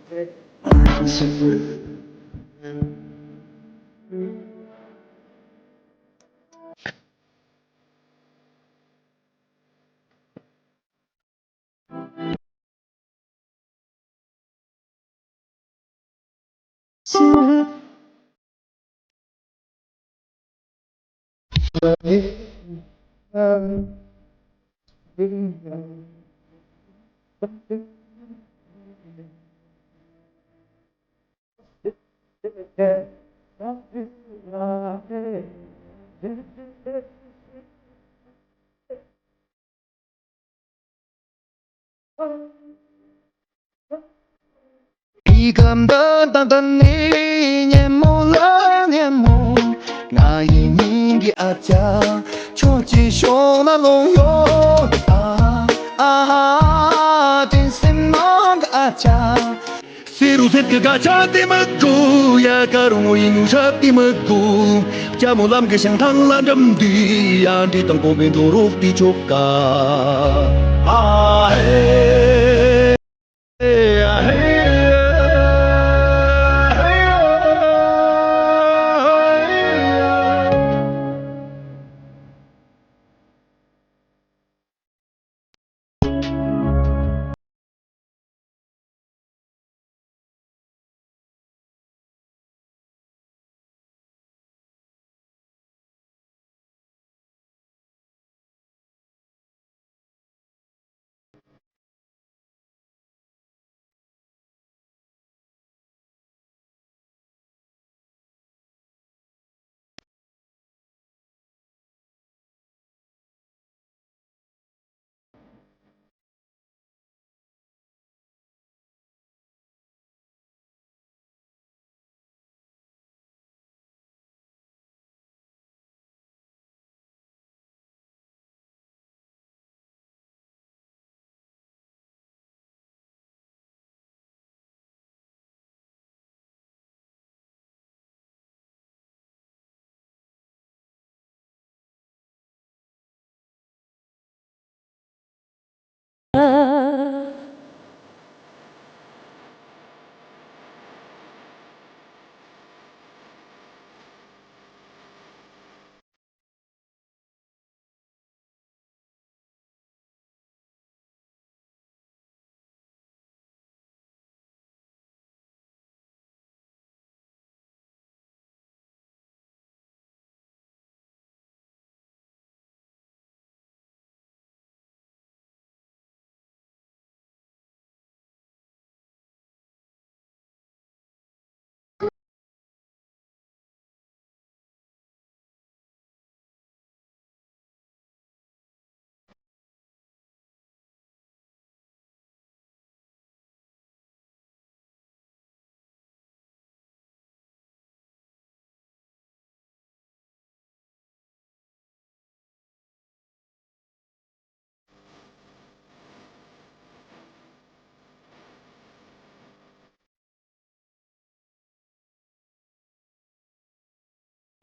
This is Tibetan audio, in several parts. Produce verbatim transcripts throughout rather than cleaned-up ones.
ཁྱེད་ཀྱི་འདི་ད་ད་ནི་ཉིན་མོ་ལ་ཉིན་མོ། ང་ཡི་སྙིང་གི་ཨ་ཅག་ཁྱོད་ཀྱི་ཕྱོགས་ན་ལོང་ཡོད། ཨ་ཨ་ཨ། དྲན་སེམས་ནང་གི་ཨ་ཅག་སེ་རུ་སེར་གྱི་སྒ་ཆ་དེ་མི་དགོས། ཡ་ག་རུ་ངོ་ཡི་ངུ་ཞབས་དེ་མི་དགོས། ལྕམ་མོ་ལམ་གྱི་བྱང་ཐང་ལ་འགྲིམ་དུས། ཡ་འདྲེ་དང་གོམ་པའི་འགྲོ་རོགས་དེ་ཆོག་ག་ཨ་ཧེ།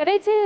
ག་རེ་ཆེ།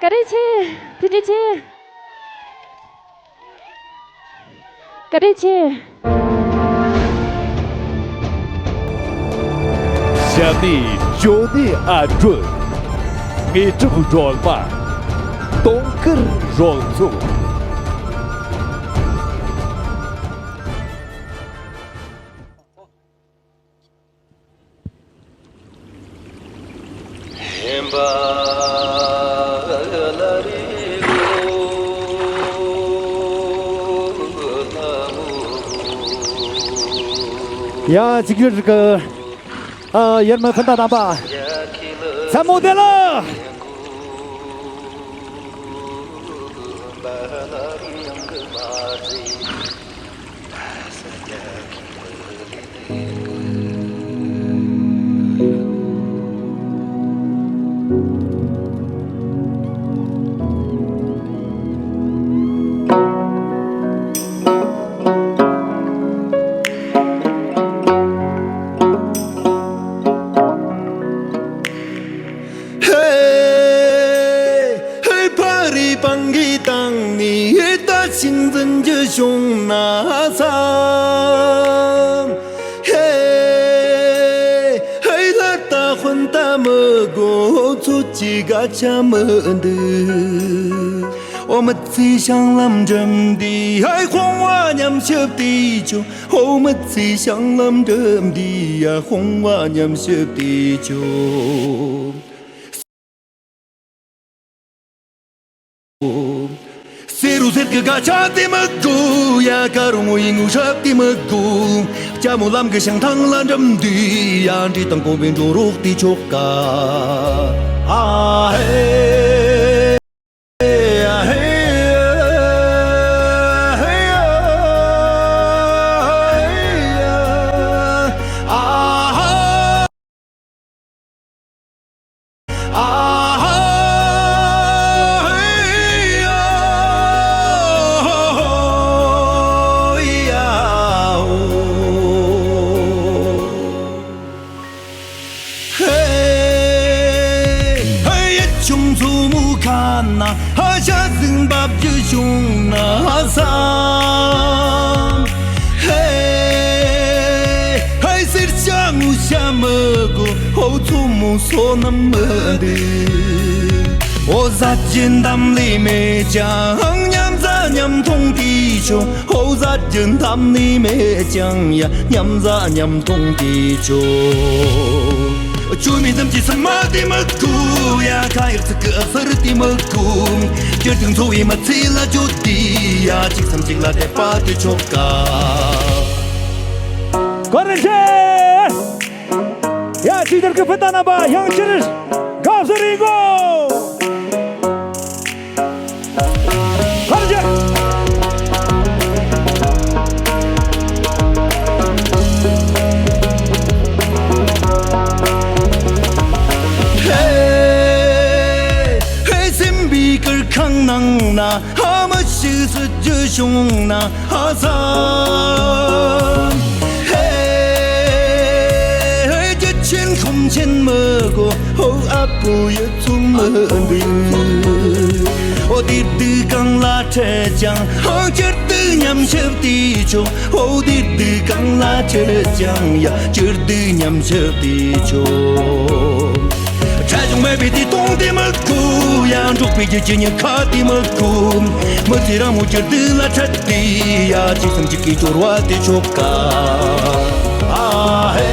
ག་རེ་ཆེ། དེ་འདྲ་ཆེ། ག་རེ་ཆེ། རྒྱབ་ནས་ཇོ་ནེ་ཨ་སྒྲོལ། དངོས་གྲུབ་སྒྲོལ་མ། དུང་དཀར་རོལ་མཚོ། ཡ་གཅིག་གྱུར་གྱི། ཨ། ཡར་མི་སྤུན་ཟླ་རྣམ་པ། མཚན་མོ་བདེ་ལེགས། ཧེ། ཧེ། ཕ་རི་པང་གི་བཏང་ནི་ད་ཤིང་འཛིན་གྱི་བྱུང་ན་ས། ཧེ། ཧེ། ལྷ་ད་དཔོན་ད་མི་དགོ་ཚོད་ཀྱི་ག་ཆ་མི་འདུག་ཨོ་མི་ཚེ་ཤང་ལམ་འགྲིམ་འདི་ཧེ་དཔུང་བ་མཉམ་ཞབས་ཏེ་ཆོ། ཧོ་མི་ཚེ་ཤང་ལམ་འགྲིམ་འདི་ཡ་དཔུང་བ་མཉམ་ཞབས་ཏེ་ཆོ། སེ་རུ་སེར་གི་ག་ཆ་དེ་མི་དགོ་ཡ་ཀ་རུ་ངོ་ཡི་ངུ་ཞབས་དེ་མི་དགོ། ལྕམ་མོ་ལམ་གི་ཤང་ཐང་ལ་འགྲིམ་འདི་ཡ་འདྲི་དང་གོང་བའི་འགྲོ་རོགས་དེ་ཆོག་ག་ཨ་ཧེ། ཧེ། ཧེ། ཡིད་ཆུང་མཚོ་མོ་ཁ་ན་ཧ་ཤ་ཟིང་འབབ་རྒྱུ་བྱུང་ན་ས། ཧེ། ཧེ། སེར་ཤ་ངུ་ཤ་མི་དགོ་ཧོ་མཚོ་མོ་སོ་ནམ་མི་འདུག་ཨོ་ཟ་རྒྱུ་འདམ་ལི་མེད་ཀྱང་མཉམ་ཟ་མཉམ་འཐུང་གི་ཆོ། ཧོ་ཟ་རྒྱུ་འདམ་ནི་མེད་ཀྱང་ཡ་མཉམ་ཟ་མཉམ་འཐུང་གི་ཆོ། ཆུ་མི་འདམ་གྱི་སུན་མ་དེ་མི་ཁུ་ཡ་ཁ་ཡག་ཚིག་གི་ཨ་སར་དེ་མི་ཁུ། སྤྱིར་བཏང་འཚོ་བའི་མི་ཚེ་ལ་བརྗོད་དེ་ཡ་གཅིག་སམ་གཅིག་ལ་དད་པ་དེ་ཆོག་ག་བཀའ་དྲིན་ཆེ། ཡ་ཅིག་དེར་གི་ཕུན་ད་རྣམ་པ་ཡང་ཕྱིར་དགའ་བསུ་རེ་གོ། ཕར་རྒྱག་ཧེ། ཧེ། སེམས་པའི་གུར་ཁང་ནང་ན་ཧ་མ་ཤི་སྲིད་རྒྱུ་བྱུང་ན་ཧ་ས། ཧེ། ཧེ། རྒྱུ་ཆེན་ཁུམ་ཆེན་མི་དགོ་ཧོ་ཨ་པོ་ཡི་ཚུགས་མི་འདུག་ཨོ་དེ་དུས་གང་ལ་འཕྲད་ཀྱང་ཧང་སྤྱིར་དུ་མཉམ་ཞབས་དེ་ཆོ། ཧོ་དེ་དུས་གང་ལ་འཕྲད་ཀྱང་ཡ་སྤྱིར་དུ་མཉམ་ཞབས་དེ་ཆོ། འཕྲལ་བྱུང་མེད་པའི་དུས་སྟོང་དེ་མི་དགོ་ཡང་འབྲོག་པའི་རྒྱུ་ཆེན་ཉི་ཁ་དེ་མི་དགོ། མི་ཚེ་རིང་མོ་སྤྱིར་དུ་ལ་འཕྲད་དེ་ཡ་གཅིག་སེམས་གཅིག་གི་སྦྱོར་བ་དེ་ཆོག་ག་ཨ་ཧེ།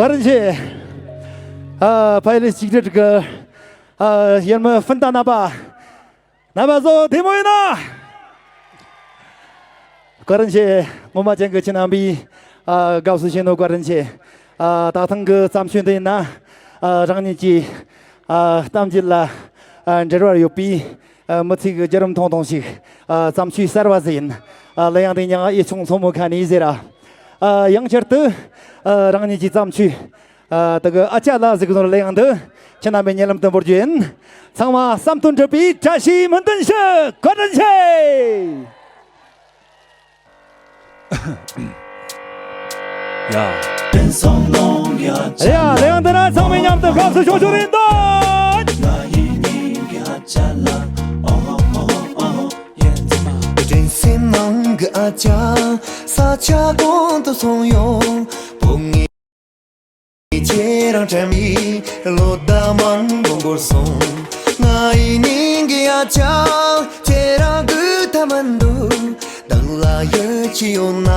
བཀའ་དྲིན་ཆེ། ཨ། ཕ་ཡུལ་གཅིག་སྒྲིལ་གྱི། ཨ། ཡར་མི་སྤུན་ཟླ་རྣམ་པ། རྣམ་པ་ཚོ་བདེ་མོ་ཡིན་ན། བཀའ་དྲིན་ཆེ། ངོ་མ་ཅན་གྱི་ཁྱེད་རྣམ་པའི། ཨ། དགའ་བསུ་བྱེད་ནོ་བཀའ་དྲིན་ཆེ། ཨ། ད་ཐེངས་ཀྱི་བརྩམས་ཆོས་འདི་ཡིན་ན། ཨ། རང་ཉིད་ཀྱི། ཨ། གཏམ་རྒྱུད་ལ། ཨ། འབྲེལ་བ་ཡོད་པའི། ཨ། མི་ཚེ་གི་བརྒྱུད་རིམ་ཐུང་ཐུང་ཞིག་ཨ། བརྩམས་ཆོས་གསར་བ་ཟིག་ཡིན། ཨ། གླུ་དབྱངས་དེ་མྱིང་ཡིད་ཆུང་མཚོ་མོ་ཁ་ནས་ཟེར་ར། ཨ། ཡང་བསྐྱར་དུ། ཨ། རང་ཉིད་ཀྱི་བརྩམས་ཆོས། ཨ། དེ་གི་ཨ་ཅག་ལགས་ཟེར་གི་ནོར་ལེན་ཡང་དུ་ཁྱེད་རྣམ་པའི་སྙན་ལམ་དུ་འབོར་རྒྱུ་ཡིན། ཚང་མ་བསམ་དོན་འགྲུབ་པའི་བཀྲ་ཤིས་སྨོན་འདུན་ཞུ། བཀའ་དྲིན་ཆེ། ཡ། ཡ། ལེའང་འདི་ན་ཚང་མས་མཉམ་དུ་སྐབས་སུ་ཆོག་ཆོག་རེད་འདུག། དྲན་སེམས་ནང་གི་ཨ་ཅག་ས་ཆ་གང་དུ་སོང་ཡོང་། བུ་ངས་ཁྱེད་རང་དྲན་པའི་ལོ་ཟླ་མང་པོ་འགོར་སོང་། ང་ཡི་སྙིང་གི་ཨ་ཅག་ཁྱེད་རང་སྒུག་ཐབས་མི་འདུག། བདག་ལ་ཡིད་ཆེས་ཡོད་ན་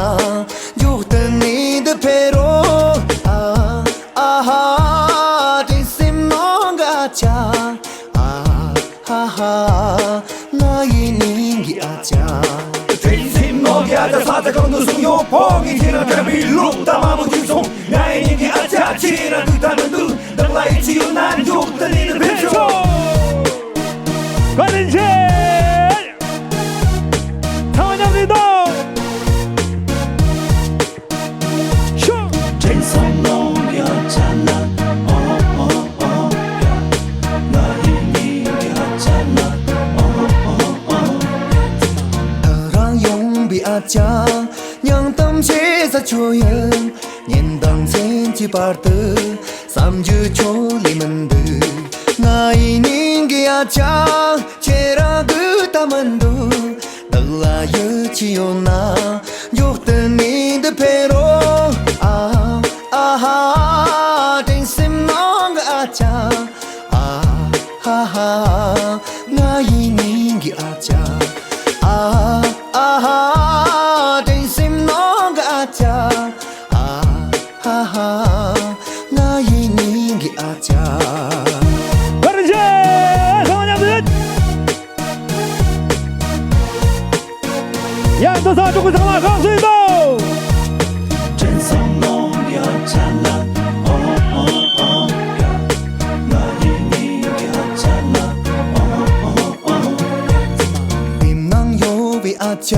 མགྱོགས་དུ་ནི་འདི་ཕེབས་རོགས། ཨ་ཨ་ཧ། དྲན་སེམས་ནང་གི་ཨ་ཅག། ཨ་ཧ་ཧ། ང་ཡི་སྙིང་གི་ཨ་ཅག། དྲན་སེམས་ནང་གི་ཨ་ཅག་ས་ཆ་གང་དུ་སོང་ཡོང་། བུ་ངས་ཁྱེད་རང་དྲན་པའི་ལོ་ཟླ་མང་པོ་འགོར་སོང་། ང་ཡི་སྙིང་གི་ཨ་ཅག་ཁྱེད་རང་སྒུག་ཐབས་མི་འདུག། བདག་ལ་ཡིད་ཆེས་ཡོད་ན་མགྱོགས་དུ་ནི་འདི་ཕེབས་ཤོག། བཀའ་དྲིན་ཆེ། ཚང་མ་མཉམ་དུ་ཡིན་ཏོ། ཤོག། དྲན་སེམས་ནང་གི་ཨ་ཅག་ལ། ཨོ་ཨོ་ཨོ་ཡ། ང་ཡི་སྙིང་གི་ཨ་ཅག་ལ། ཨོ་ཨོ་ཨོ་ཡ། ད་རང་ཡོང་བའི་ཨ་ཅག་སྙིང་གཏམ་བཤད་ས་ཁྱོད་ཡིན། ཉིན་དང་མཚན་གྱི་བར་དུ་བསམ་རྒྱུ་ཁྱོད་ལས་མི་འདུག། ང་ཡི་སྙིང་གི་ཨ་ཅག་ཁྱེད་རང་སྒུག་ཐབས་མི་འདུག། བདག་ལ་ཡིད་ཆེས་ཡོད་ན་མགྱོགས་དུ་ནི་འདི་ཕེབས་རོགས། ཨ་ཨ་ཧ། དྲན་སེམས་ནང་གི་ཨ་ཅག། ཨ་ཧ་ཧ། ང་ཡི་སྙིང་གི་ཨ་ཅག། ཨ་ཨ་ཧ། དྲན་སེམས་ནང་གི་ཨ་ཅག། ཨ་ཧ་ཧ། ང་ཡི་སྙིང་གི་ཨ་ཅག། བཀའ་དྲིན་ཆེ། ཚང་མ་མཉམ་དུ། ཡ། འདི་ས་ཕྱོགས་ཀྱི་ཚང་མ་སྐབས་སུ་ཡིན་ཏོ། དྲན་སེམས་ནང་གི་ཨ་ཅག་ལ། ཨོ་ཨོ་ཨོ་ཡ། ང་ཡི་སྙིང་གི་ཨ་ཅག་ལ། ཨོ་ཨོ་ཨོ་ཡ། སེམས་ནང་ཡོད་པའི་ཨ་ཅག་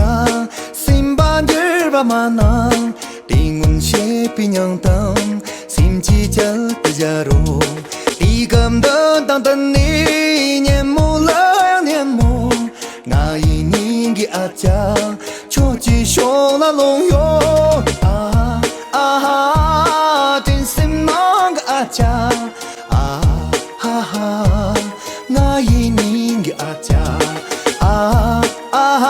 སེམས་པ་འགྱུར་བ་མ་གནང་། དེ་སྔོན་བཤད་པའི་སྙིང་གཏམ་སེམས་ཀྱི་གྱལ་དུ་བཞག་རོགས། དེ་སྐབས་འདི་དང་དེ་ནས་ཉིན་མོ་ལ་ཡང་ཉིན་མོ། ང་ཡི་སྙིང་གི་ཨ་ཅག་ཁྱོད་ཀྱི་ཕྱོགས་ལ་ལོང་ཡོད། ཨ་ཨ་ཧ། དྲན་སེམས་ནང་གི་ཨ་ཅག། ཨ་ཧ་ཧ། ང་ཡི་སྙིང་གི་ཨ་ཅག། ཨ་ཨ་ཧ།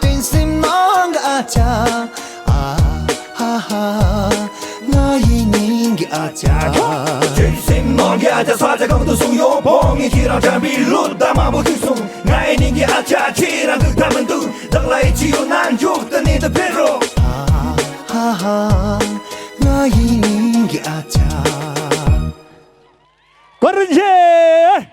དྲན་སེམས་ནང་གི་ཨ་ཅག། ཨ་ཧ་ཧ། ང་ཡི་སྙིང་གི་ཨ་ཅག། དྲན་སེམས་ནང་གི་ཨ་ཅག་ས་ཆ་གང་དུ་སོང་ཡོང་། བུ་ངས་ཁྱེད་རང་དྲན་པའི་ལོ་ཟླ་མང་པོ་འགོར་སོང་། ང་ཡི་སྙིང་གི་ཨ་ཅག་ཁྱེད་རང་སྒུག་ཐབས་མི་འདུག། བདག་ལ་ཡིད་ཆེས་ཡོད་ན་མགྱོགས་དུ་ནི་འདི་ཕེབས་རོགས། ཨ་ཧ་ཧ། ང་ཡི་སྙིང་གི་ཨ་ཅག། བཀའ་དྲིན་ཆེ།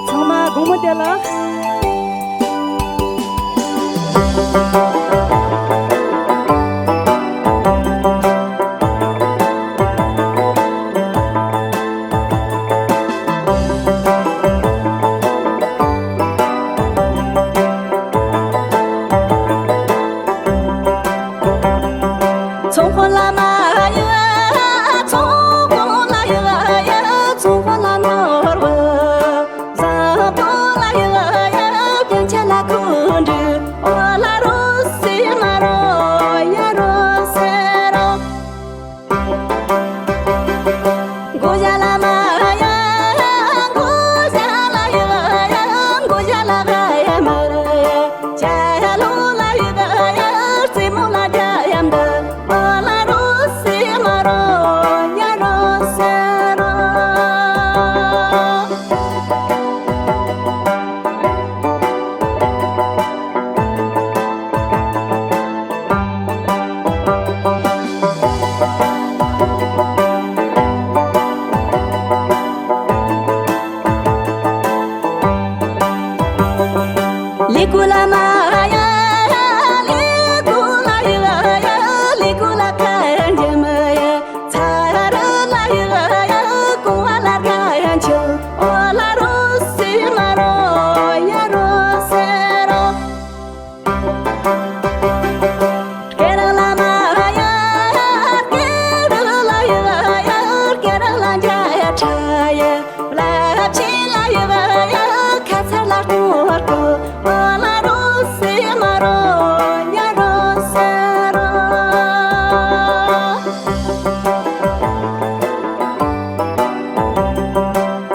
ཚང་མ་དགོང་མོ་བདེ་ལེགས།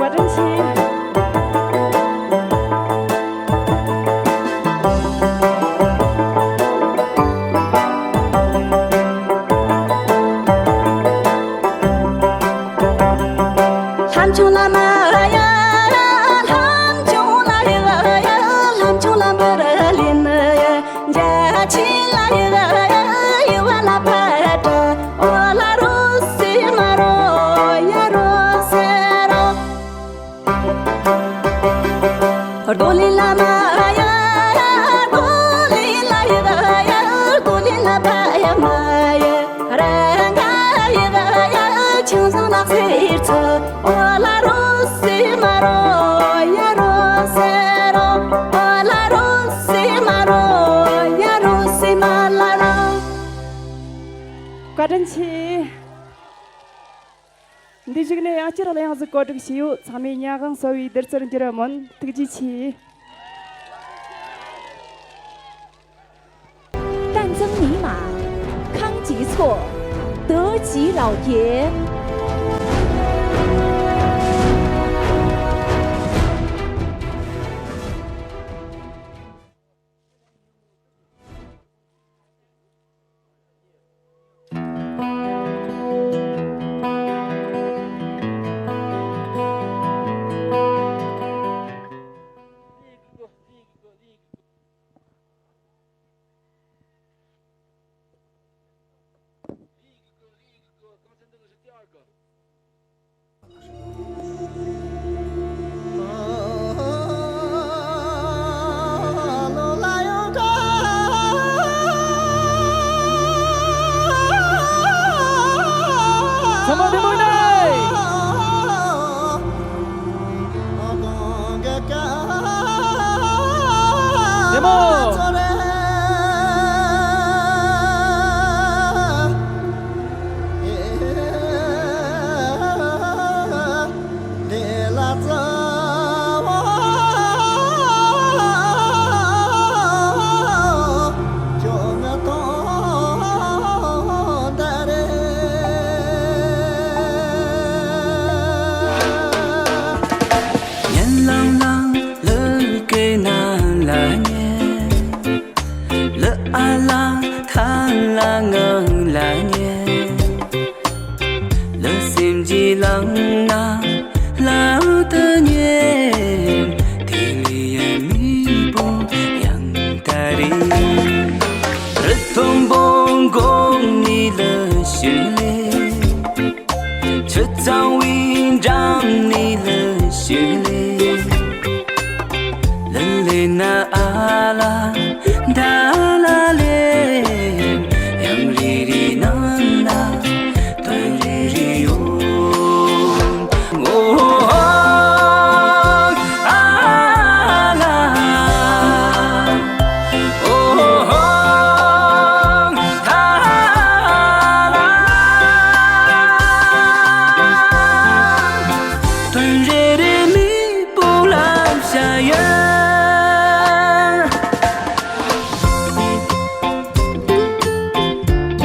བཀའ་དྲིན་ཆེ། བཀའ་དྲིན་ཆེ། འདིའི་གཞུག་ནས་ཡང་བསྐྱར་གླུ་དབྱངས་གཟིགས་བཀོད་སྒྲིག་བྱས་ཡོད། ཚང་མས་མྱ་ངན་གསོ་བའི་བདུད་རྩིར་འགྱུར་ར་སྨོན། ཐུགས་རྗེ་ཆེ། ཚང་མ་བདེ་མོ་ཡིན་ན། བདེ་མོ།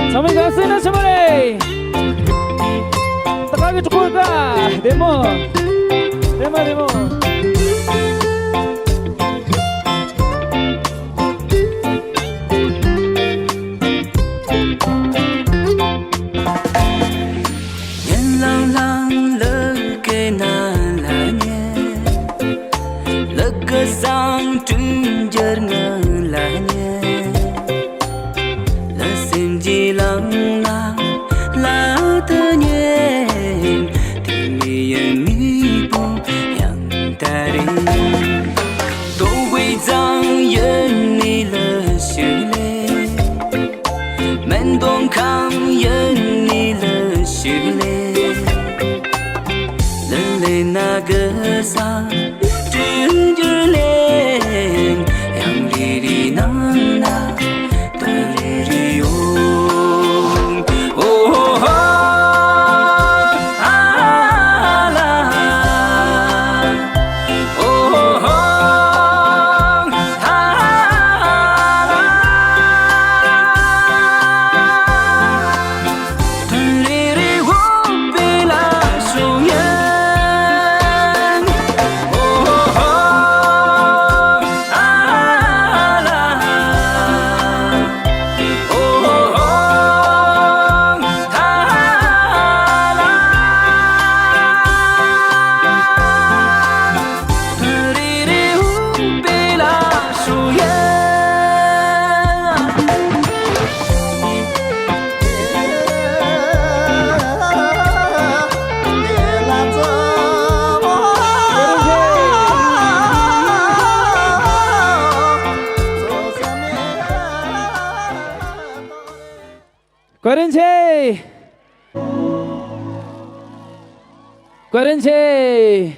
ཚང་མས་དགའ་བསུ་ན་ཆེན་པོ་རེད། ད་ག་གི་གྲོགས་པོ་ད་བདེ་མོ། བདེ་མོ་བདེ་མོ། བཀའ་དྲིན་ཆེ། བཀའ་དྲིན་ཆེ།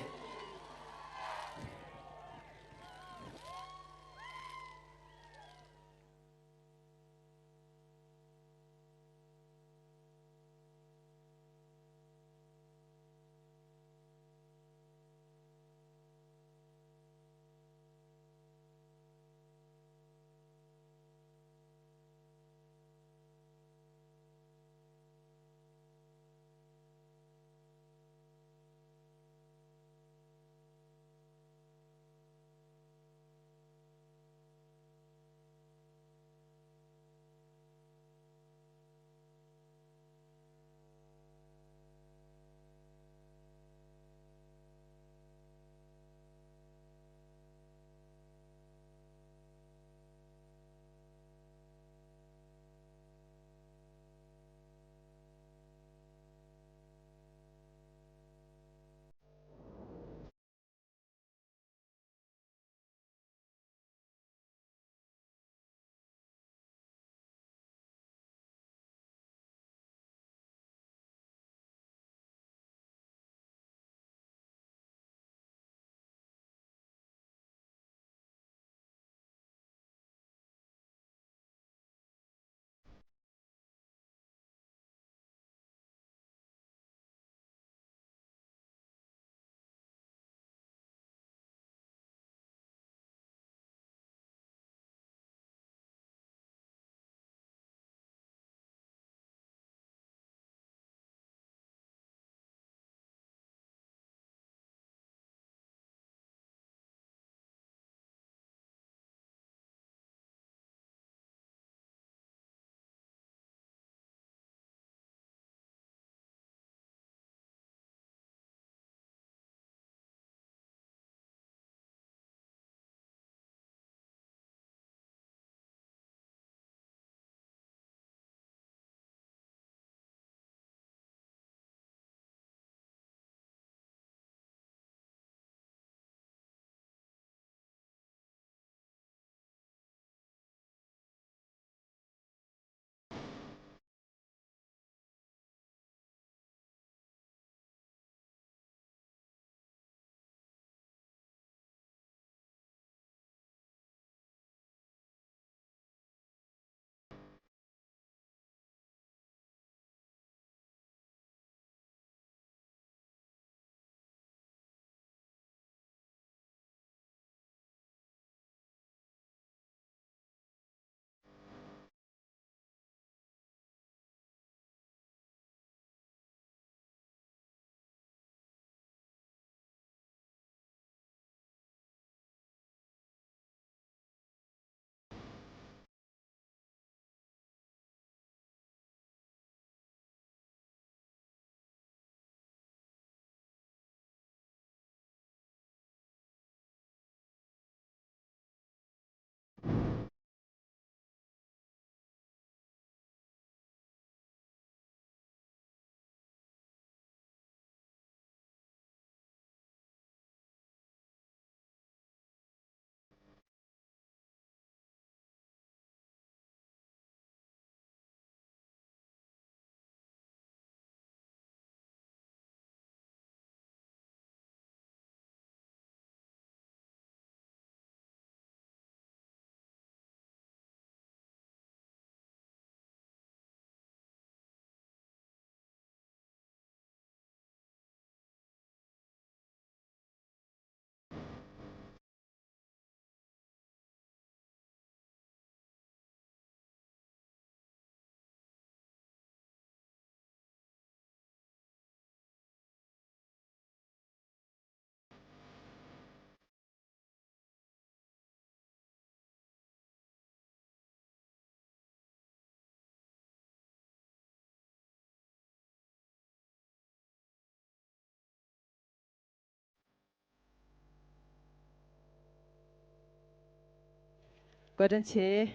བཀའ་དྲིན་ཆེ།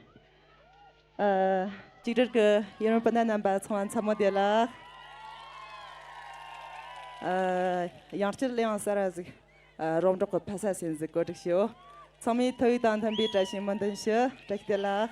ཨ། གཅིག་སྒྲིལ་གྱི་ཡུན་རིང་སྤུན་ཟླ་རྣམ་པ་ཚང་མ་མཚན་མོ་བདེ་ལེགས། ཨ། ཡང་བསྐྱར་གླེང་བ་གསར་བ་ཟིག་ཨ། རོབ་འབྲོག་གི་ཕ་ས་ཟེར་ནི་ཟིག་གོ་སྒྲིག་ཞུ། ཚང་མས་ཐུགས་ཡིད་དང་མཐུན་པའི་བཀྲ་ཤིས་སྨོན་འདུན་ཞུ། བཀྲ་ཤིས་བདེ་ལེགས།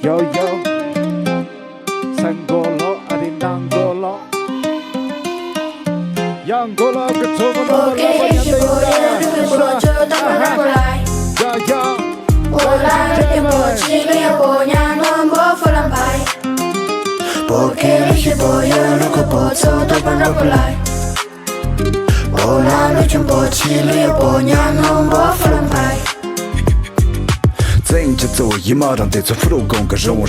Yo, yo. སེམས་མགོ་ལོག་ཨ་རི་ནང་མགོ་ལོག་ཡང་མགོ་ལོག་གི་ཚོ་མོ་ནང་མ་ལོག་པ་ཡང་ད་ཡིན་ད་ཡང་ཧུ་ཧ་ཡ་ཡ། བཙན་གྱི་གཙོ་བོ་ཡིན་མ་རང་དེ་ཚོ་ཕུ་རུ་གོང་གི་རི་བོ་ར།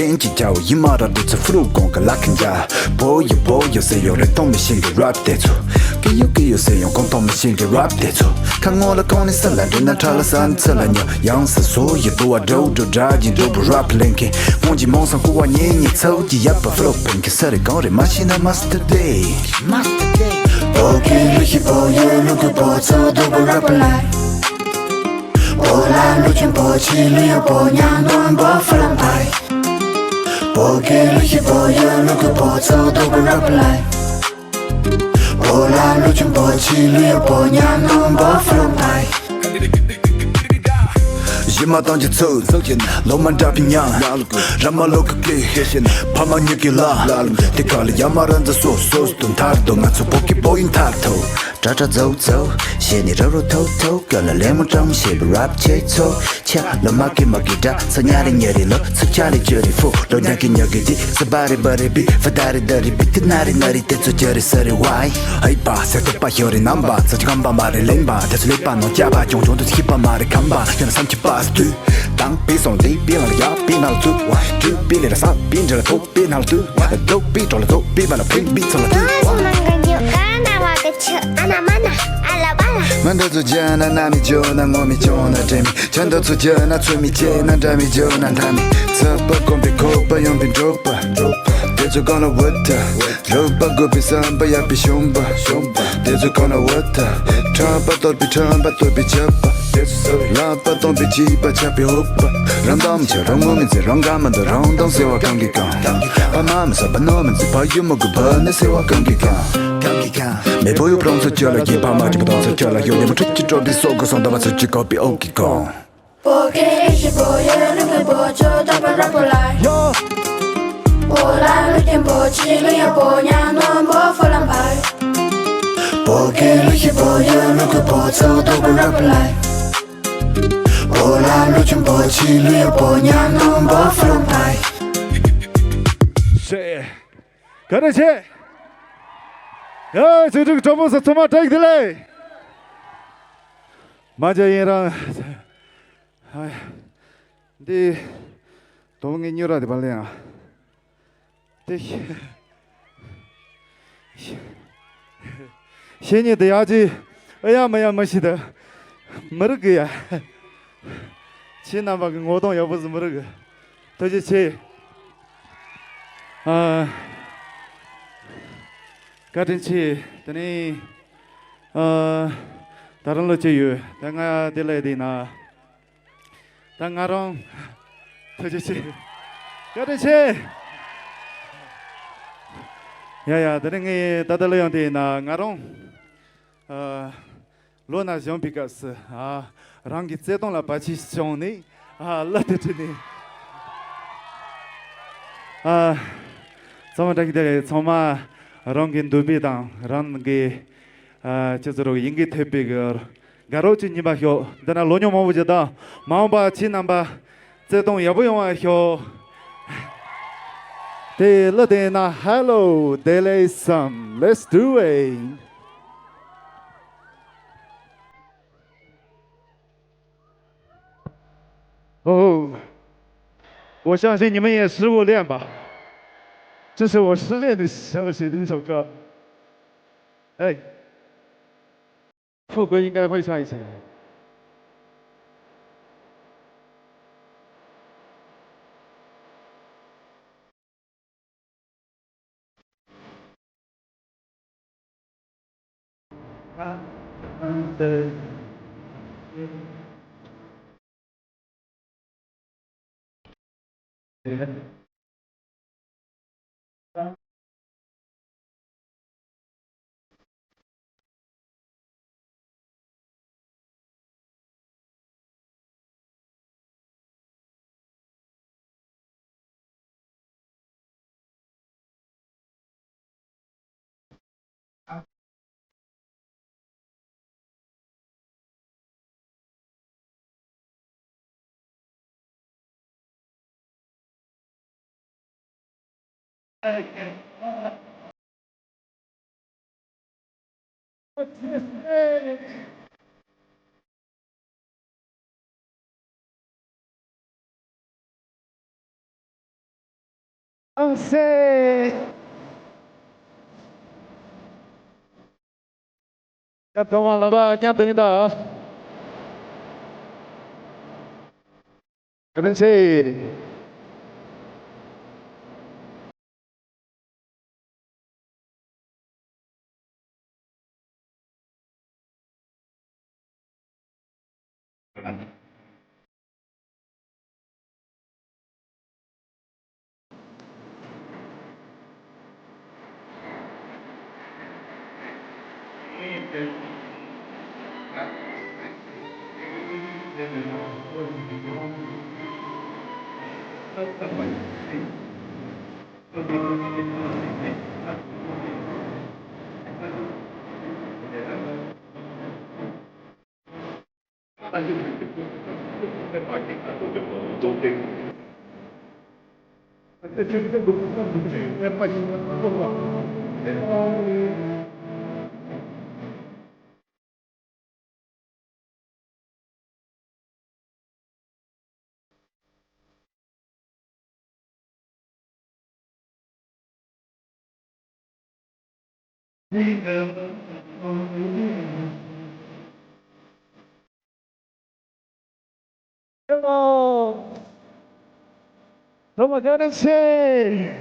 ཡན་གྱི་རྒྱལ་བོ་ཡིན་མ་རང་དེ་ཚོ་ཕུ་རུ་གོང་གི་ལ་ཁི་འཇའ། བོ་ཡོ་བོ་ཡོ་ཟེར་ཡོང་རེ་གཏོང་མི་ཤེས་གི་རབ་དེ་ཚོ། ཀི་ཡོ་ཀི་ཡོ་ཟེར་ཡོང་གོང་གཏོང་མི་ཤེས་གི་རབ་དེ་ཚོ། ཁ་ངོ་ལ་གོང་ནས་ས་ལ་འདྲེ་ན་ཁྲ་ལ་ས་ཚ་ལ་ཉོ་ཡང་ས་སོ་ཡི་དུ་བ་འགྲོ་འགྲོ་འདྲ་གྱི་འགྲོ་བུ་རབ་ལེན་གི་ཁོང་གི་མོང་སང་ཀུ་བ་ཉེ་ཉེ་ཚའུ་གི་ཡབ་པ་ཕུ་རུ་པན་གི་ས་རེ་གང་རེ་མ་ཤེས་ན་མ་སི་ཏར་དེ། མ་སི་ཏར་དེ། བོ་གི་ལུ་ཤི་བོ་ཡོ་ལུ་གུ་བོ་ཚོ་དུ་བུ་རབ་ལེན། བོ་ལ་ལུ་ཆུན་བོ་ཆི་ལུ་ཡོ་བོ་ཉང་ནོན་བོ་ཧྥུ་རམ་པའི། བོ་གི་ལུ་ཤི་བོ་ཡོ་ལུ་གུ་བོ་ཚོ་དུ་བུ་རབ་ལེན། བོ་ལ་ལུ་ཆུན་བོ་ཆི་ལུ་ཡོ་བོ་ཉང་ནོན་བོ་ཧྥུ་རམ་པའི། ཞི་མ་དང་གྱི་ཚུལ། ལོ་མ་འདྲ་བའི་ཉང་། ར་མ་ལོ་ཀ་ཀི། ཕ་མ་གཉིས་ཀྱི་ལ། དེ་ག་ལ་ཡ་མ་ར་འཛི་སོ་སོ་སྟོན་ཐར་དོ་ང་ཚོ་བོ་གི་བོ་ཡིན་ཐར་ཐོ། དྲ་དྲ་ཛའུ་ཛའུ། ཞེས་ནི་ར་རོ་ཐོ་ཐོ། ག་ལ་ལེ་མོ་ཀྲང་ཞེས་པ་རབ་ཆེ་ཚོ། ཆ་ལ་མ་གི་མ་གི་དྲ་ཚ་ཉ་རེ་ཉ་རེ་ལོ་ཚ་ཆ་རེ་ཅོ་རེ་ཧྥུ་ལོ་ཉ་གི་ཉ་གི་དི་ས་བ་རེ་བ་རེ་བི་ཧྥ་ད་རེ་ད་རེ་བི་ཏི་ན་རེ་ན་རེ་དེ་ཚོ་ཅོ་རེ་ས་རེ་ཝའི། ཧའི་པ་སེ་ཏོ་པ་ཤོ་རེ་ནམ་པ་ཚ་ཅི་གམ་པ་མ་རེ་ལེན་པ་དེ་ཚོ་ལེ་པ་ནོ་ཅ་པ་ཅོང་ཅོང་དུ་ཁྱི་པ་མ་རེ་གམ་པ་ཡོད་ན་བསམ་ཁྱི་པ་སྟུ། དང་པི་སོང་དེ་པི་ལ་ཡ་པི་ན་ལ་ཚུ། ཏུ་པི་ལེ་ར་ས་པི་འདྲ་ལ་ཐོ། པི་ནང་ལ་ཏུ། རྡོ་པི་གྲོ་ལ་ཏོ་པི་བ་ལ་ཕིན་པི་ཚོ་ལ་ཏུ། ཨ་ཟུ་ནང་ག་ཉོ་ག་ན་བ་ག་ཆུ་ཨ་ན་མ་ན་ཨ་ལ་བ་ལ། མ་འདྲ་ཚོ་ཇ་ན་ན་མི་ཇོ་ན་ངོ་མི་ཇོ་ན་དྲེ་མི། ཇ་འདྲ་ཚོ་ཇ་ན་ཚོ་མི་ཇེ་ན་འདྲ་མི་ཇོ་ན་འདྲ་མི། ཚ་པ་གོམ་པའི་ཁོ་པ་ཡོང་པའི་འགྲོ་པ། དེ་ཚོ་གང་ལ་བུ་ད། རོ་པ་དགོས་པའི་བསམ་པ་ཡག་པའི་ཤོང་པ། དེ་ཚོ་གང་ལ་བུ་ད། ཁྲམ་པ་གཏོར་པའི་ཁྲམ་པ་གཏོར་པའི་ཆབ་པ། ལག་པ་སྟོང་པའི་བྱིས་པ་ཆགས་པའི་འུག་པ། རང་གཏམ་བྱ་རང་ངོ་མི་འཛིན་རང་ག་མ་འདུག་རང་གཏམ་ཟེར་བ་གང་གིས་གང་། ཕ་མ་མི་ཟ་བ་ནོ་མི་འཛིན་ཕ་ཡུལ་མ་དགོས་བ་ནི་ཟེར་བ་གང་གིས་གང་། མེ་ཕོ་ཡུ་པྲོང་ཚོ་ཅོ་ལ་རྒྱས་ཕ་མ་གྲི་པ་དང་ཚོ་ཅོ་ལ་ཡོ་ལེ་མ་ཁྲུ་ཅི་ཀྲོ་པི་སོ་གོ་སོང་ད་བ་ཚོ་ཅི་ཀོ་པི་ཨོ་གི་གོང་། བོ་གེ་ཤི་བོ་ཡོ་ལུ་གུ་བོ་ཆོ་ད་པ་ར་པོ་ལ་ཡོ། བོ་ལ་ལུ་ཀེ་བོ་ཆི་ལུ་ཡོ་བོ་ཉ་ནོ་བོ་ཧྥུ་རམ་པའི། བོ་གེ་ལུ་ཤི་བོ་ཡོ་ལུ་གུ་བོ་ཚོ་ད་པ་ར་པོ་ལ་ཡོ། བོ་ལ་ལུ་ཆུན་བོ་ཆི་ལུ་ཡོ་བོ་ཉ་ནོན་བོ་ཧྥུ་རམ་པའི། ཤེ། ག་རེ་ཆེ། ཡ་ཆོས་དྲུག་གྲོགས་པོ་ཚོ་ཚང་མ་བཀྲ་ཤིས་བདེ་ལེགས། མ་ཇ་ཡིན་རང་། འདི། དོ་ངའི་སྨྱོ་ར་དེ་བ་ལེ་ཡང་། དེ། བཤེས་གཉེན་དེ་ཡག་ཅིག་ཨེ་ཡ་མ་ཡ་མ་ཤི་ད། མི་རིག་གི་ཡ། ཁྱེད་རྣམ་པ་གི་ངོ་གདོང་ཡག་པོ་ཟིག་མི་རིག་གི། ཐུགས་རྗེ་ཆེ། ཨ། བཀའ་དྲིན་ཆེ། དེ་ནས། ཨ། ད་རང་ལོ་ཅི་ཡོད་ད་ང་དེ་ལས་དེ་ན། ད་ང་རང་། ཐུགས་རྗེ་ཆེ། བཀའ་དྲིན་ཆེ། ཡ་ཡ་དེ་རིང་ངས་ད་ལྟ་གླུ་དབྱངས་དེ་ཡིན་ན་ང་རང་། ཨ། ལོ་ན་གཞོན་པའི་སྐབས་སུ་ཨ། རང་གི་བརྩེ་དུང་ལ་བར་ཆད་བྱུང་ནས་ཨ། གླུ་དེ་བྲིས་ནས། ཨ། ཚང་མ་བཀྲ་ཤིས་བདེ་ལེགས། ཚང་མ་རང་གི་འདོད་པ་དང་རང་གི་ཨ། ཅི་ཟེར་རོ་ཡིན་གྱི་ཐེབས་པའི་གི། དགའ་རབ་ཀྱི་ཉི་མ་ཤོག་འདི་ན་ལོ་ཉོ་མང་པོ་ཞིག་དང་མ་འོངས་པ་ཁྱེད་རྣམ་པ་བརྩེ་དུང་ཡག་པོ་ཡོང་བ་ཤོག་དེ་གླུ་དེ་ན་Hello བདེ་ལེགས་སམ། Let's do it. 哦，我相信你们也食物链吧。这是我失恋的时候写的一首歌。哎。 副歌应该会唱一下。啊，嗯，对。ཨ་སེ། སྐྱབས་དང་བླ་མ་མཉམ་དུ་ཡིན་ད། བཀའ་དྲིན་ཆེ། Hello. Hello, Tennessee.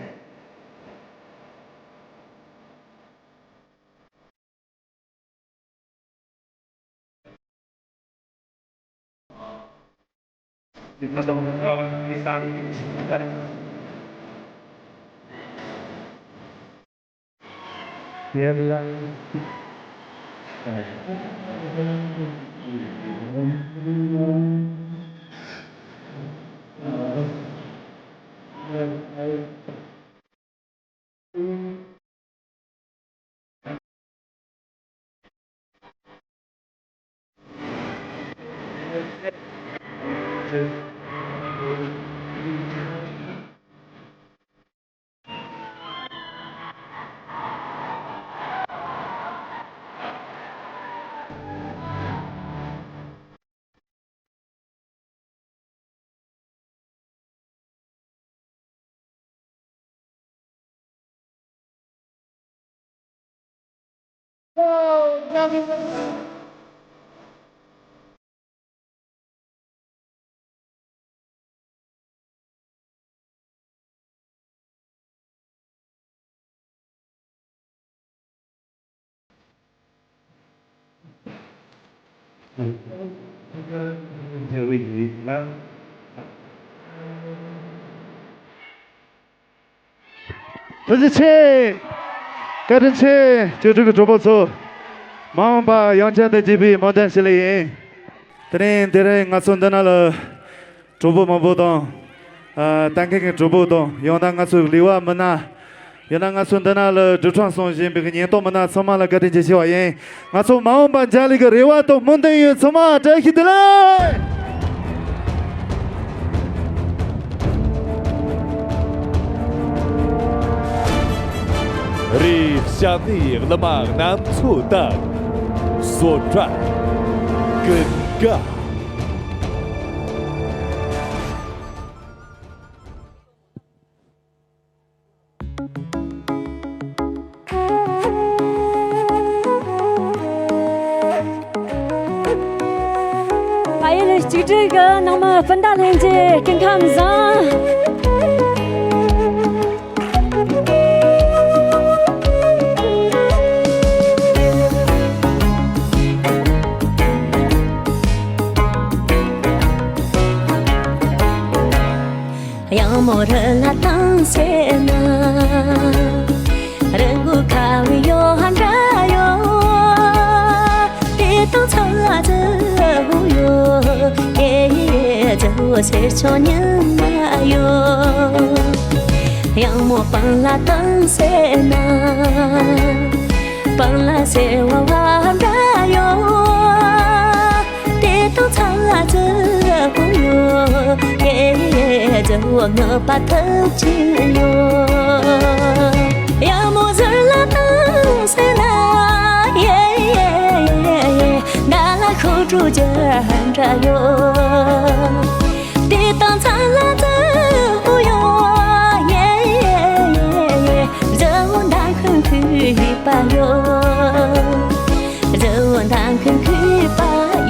ཐུགས་རྗེ་ཆེ། བཀའ་དྲིན་ཆེ། བཅུ་དྲུག་གི་གྲོགས་པོ་ཚོ། མ་འོངས་པ་ཡང་བསྐྱར་དུ་མཇལ་བའི་སྨོན་འདུན་ཞུ་ལེ་ཡིན། དེ་རིང་དེ་རིང་ང་ཚོ་འདི་ན་ལ་གྲོགས་པོ་མང་པོ་དང་། ཨ། ལྟ་མཁན་གྱི་གྲོགས་པོ་དང་། ཡང་ན་ང་ཚོའི་ལེ་དབར་མི་སྣ། ཡང་ན་ང་ཚོ་འདི་ན་ལ་སྒྲུབ་ཁྲིམས་སྲུང་བཞིན་པའི་ཉེན་རྟོག་མི་སྣ་ཚང་མ་ལ་བཀའ་དྲིན་ཆེ་ཞུ་བ་ཡིན། ང་ཚོ་མ་འོངས་པ་མཇལ་ལེ་གི་རེ་བ་དང་སྨོན་འདུན་ཡོད། ཚང་མ་བཀྲ་ཤིས་བདེ་ལེགས། རེད། ཞབས་ནས་གླུ་མ་གནམ་མཚོ་ལྟར། བཟོ་གྲྭ་ཀུན་དགའ། ཕ་ཡུལ་གཅིག་སྒྲིལ་གྱི་ནང་མི་སྤུན་ཟླ་ལྷན་རྒྱས་སྐུ་ཁམས་བཟང་། གཡང་མོ་རི་ལ་བཏང་ཟེར་ན། རི་མགོ་ཁ་བའི་ཡོ་ཧ་འདྲ་ཡོ། དེ་དང་ཚ་ལ་ཙི་བུ་ཡོ། ཡེ་ཡེ་ཙི་བུ་སེར་ཆོ་ཉི་མ་ཡོ། གཡང་མོ་སྤང་ལ་བཏང་ཟེར་ན། སྤང་ལ་སེར་བ་བ་འདྲ་ཡོ། དེ་དང་ཚ་ལ་ཙི་བུ་ཡོ། ཡེ་ཡེ་ཙི་བུ་ངུ་པ་ཐུག་ཅི་ཡོ། ཡ་མོ་ཟུར་ལ་བཏང་ཟེར་ན། ཡེ་ཡེ་ཡེ་ཡེ། ད་ལ་ཤོག་དྲུག་ཅི་འདྲ་ཡོད། དེ་དང་ཚ་ལ་ཙི་འུ་ཡོད། ཡེ་ཡེ་ཡེ་ཡེ། ཛི་འུ་མདའ་ཁུ་ཁུ་ཡིག་པ་ཡོད། ཛི་འུ་མདའ་ཁུ་ཁུ་ཡིག་པ་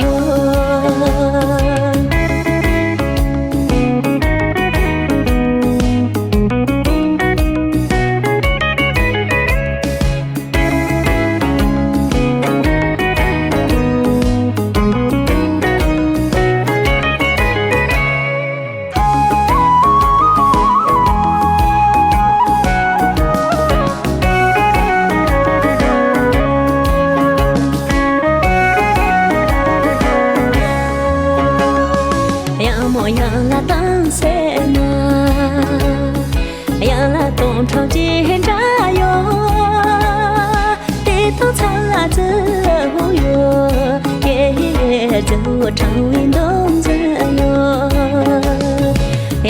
ཡོད། ཡང་མོ་ཡང་ལ་བཏང་ཟེར་ན། ཡང་ལ་སྟོང་ཕྲག་གཅིག་འདྲ་ཡོད། དེ་དང་ཚ་ལ་ཙི་འུ་ཡོད། ཡེ་ཡེ་ཙི་འུ་ཕྲེང་བའི་མདུང་རྩེ་ཡོད།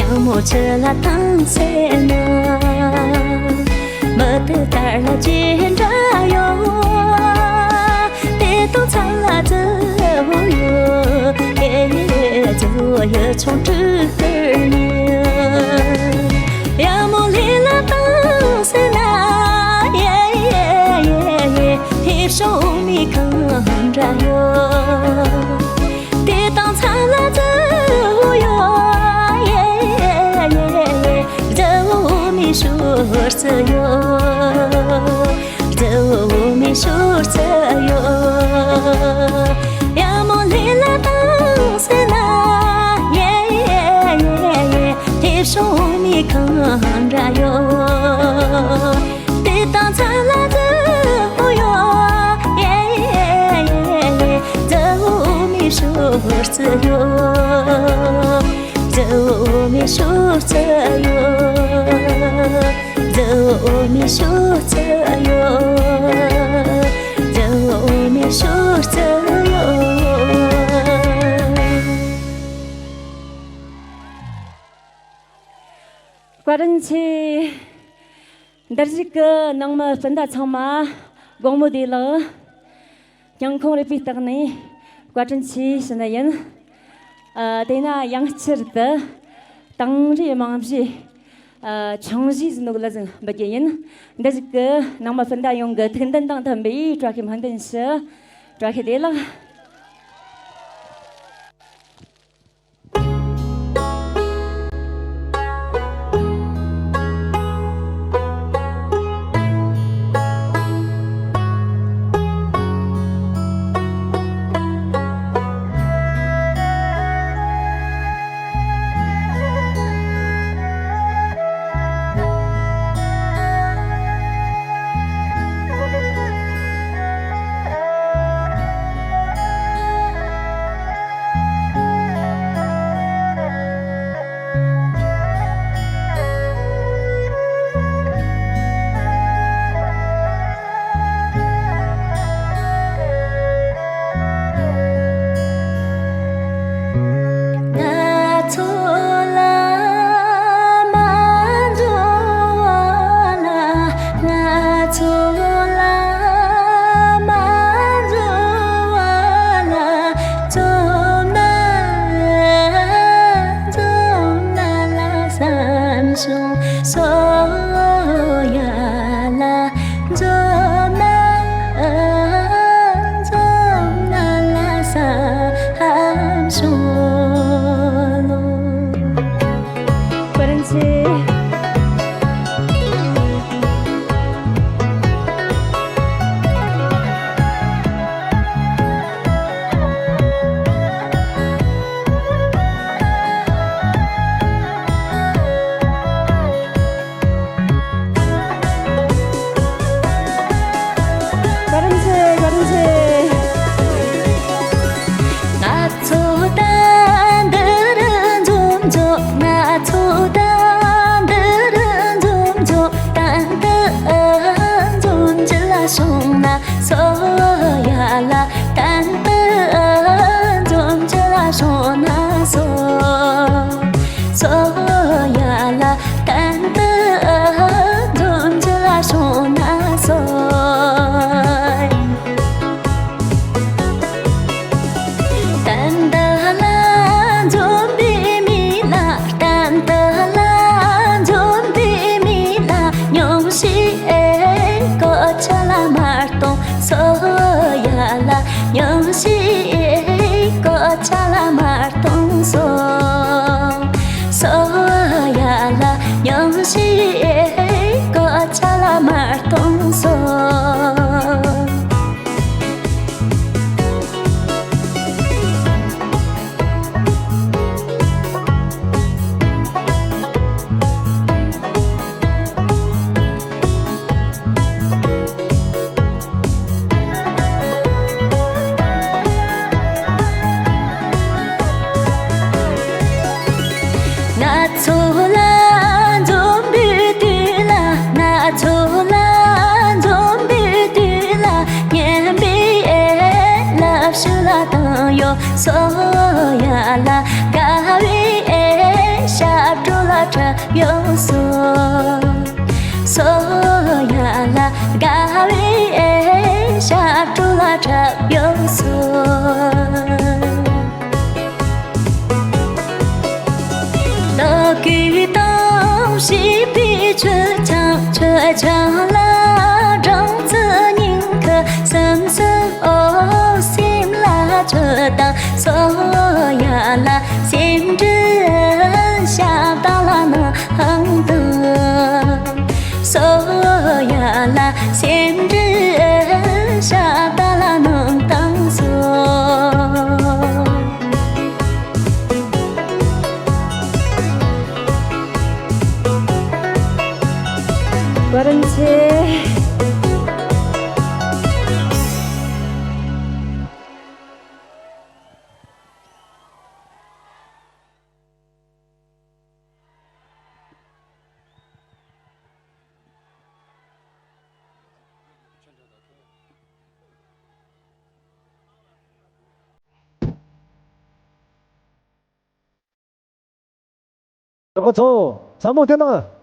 ཡང་མོ་ཚུར་ལ་བཏང་ཟེར་ན། མི་དེ་དར་ལ་གཅིག་འདྲ་ཡོད། དེ་དང་ཚ་ལ་ཙི་འུ་ཡོད། ཡེ་ཙི་འུ་ཡོད་ཚོང་དྲུག་ལྟར་ཉེ། ཡ་མོ་ལི་ལ་བཏང་ཟེར་ན། ཡེ་ཡེ་ཡེ་ཡེ། ཧི་ཤོ་མི་གང་འདྲ་ཡོད། དེ་དང་ཚ་ལ་ཙི་འུ་ཡོད། ཡེ་ཡེ་ཡེ་ཡེ། ཙི་འུ་མི་ཤོར་ཙི་ཡོད། ཙི་འུ་མི་ཤོར་ཙི་ཡོད། ཡ་མོ་ལི་ལ་བཏང་ཟེར་ན། ཡེ་ཡེ་ཡེ་ཡེ། ཧི་ཤོ་མི་གང་འདྲ་ཡོད། དེ་དང་ཚ་ལ་ཙི་འུ་ཡོད། ཡེ་ཡེ་ཡེ་ཡེ། ཙི་འུ་མི་ཤོར་ཙི་ཡོད། ཙི་འུ་མི་ཤོར་ཙི་ཡོད། ཙི་འུ་མི་ཤོར་ཙི་ཡོད། ཙི་འུ་མི་ཤོར་ཙི་ཡོད། བཀའ་དྲིན་ཆེ། འདིར་བཞུགས་ཀྱི་ནང་མི་སྤུན་ཟླ་ཚང་མ་དགོང་མོ་བདེ་ལེགས། སྙིང་ཁོང་རུས་པའི་ལྟག་ནས་བཀའ་དྲིན་ཆེ་ཞུ་ནི་ཡིན། ཨ། དེས་ན་ཡང་བསྐྱར་དུ་དང་རེ་དམངས་གཞས། ཨ། ཆུང་གཞས་ཟིན་ནོ་ལ་ཟིན་འབུལ་རྒྱུ་ཡིན། འདིར་བཞུགས་ཀྱི་ནང་མི་སྤུན་ཟླ་ཡོངས་ཀྱི་ཐུགས་འདུན་དང་མཐུན་པའི་བཀྲ་ཤིས་སྨོན་འདུན་ཞུ། བཀྲ་ཤིས་བདེ་ལེགས། ང་ཚོ་ལ་མ་འགྲོ་བ་ལ། ང་ཚོ་ལ་མ་འགྲོ་བ་ལ། འཛོམས་ན་འཛོམས་ན་ལ་བསམ་བྱུང་། སོ་ཡ་ལ་འཛོམས་ན་འཛོམས་ན་ལ་བསམ་བྱུང་ལོ། བཀའ་དྲིན་ཆེ། བཀའ་དྲིན་ཆེ། བཀའ་དྲིན་ཆེ། ང་ཚོ་ད་འདིར་འཛོམས་འཛོམས། ང་ཚོ་ད་འདིར་འཛོམས་འཛོམས། ད་འདི་འཛོམས་ཅི་ལ་སོང་ན། སོ་ཡ་ལ་ད་འདི་འཛོམས་ཅི་ལ་སོང་ན། སོ་སོ་ཡ་ལ་ད་འདི་འཛོམས་ ཡ་ལ་ཉང་ཤི་ཨེ་གོ་ཆ་ལ་མར་གཏོང་སོ། ང་ཚོ་ལ་འཛོམས་པའི་དུས་ལ། ང་ཚོ་ལ་འཛོམས་པའི་དུས་ལ། སྙན་པའི་ཨེ་ལབ་ཞུ་ལ་བཏང་ཡོད་སོ། ཡ་ལ་དགའ་བའི་ཨེ་ཞབས་བྲོ་ལ་འཁྲབ་ཡོད་སོ། སོ་ཡ་ལ་དགའ་བའི་ཨེ་ཞབས་བྲོ་ལ་འཁྲབ་ཡོད་སོ། ལོ་གུས་དང་བྱིས་པའི་ཆུ་ཆང་། ཆུ་ཆང་ལ་སྦྲང་རྩི་སྙིང་ཁུ། སིམ་སིམ་འོ་སིམ་ལ་ཆུ་དང་། སོ་ཡ་ལ་སེམས་འདྲི་ཞབས་བཏང་ལ་ནང་དང་། སོ་ཡ་ལ་སེམས་འདྲི་ཞབས་བཏང་ལ་ནང་དང་སོ། བཀའ་དྲིན་ཆེ། གྲོགས་པོ་ཚོ། ཚ་མོ་དེ་ན།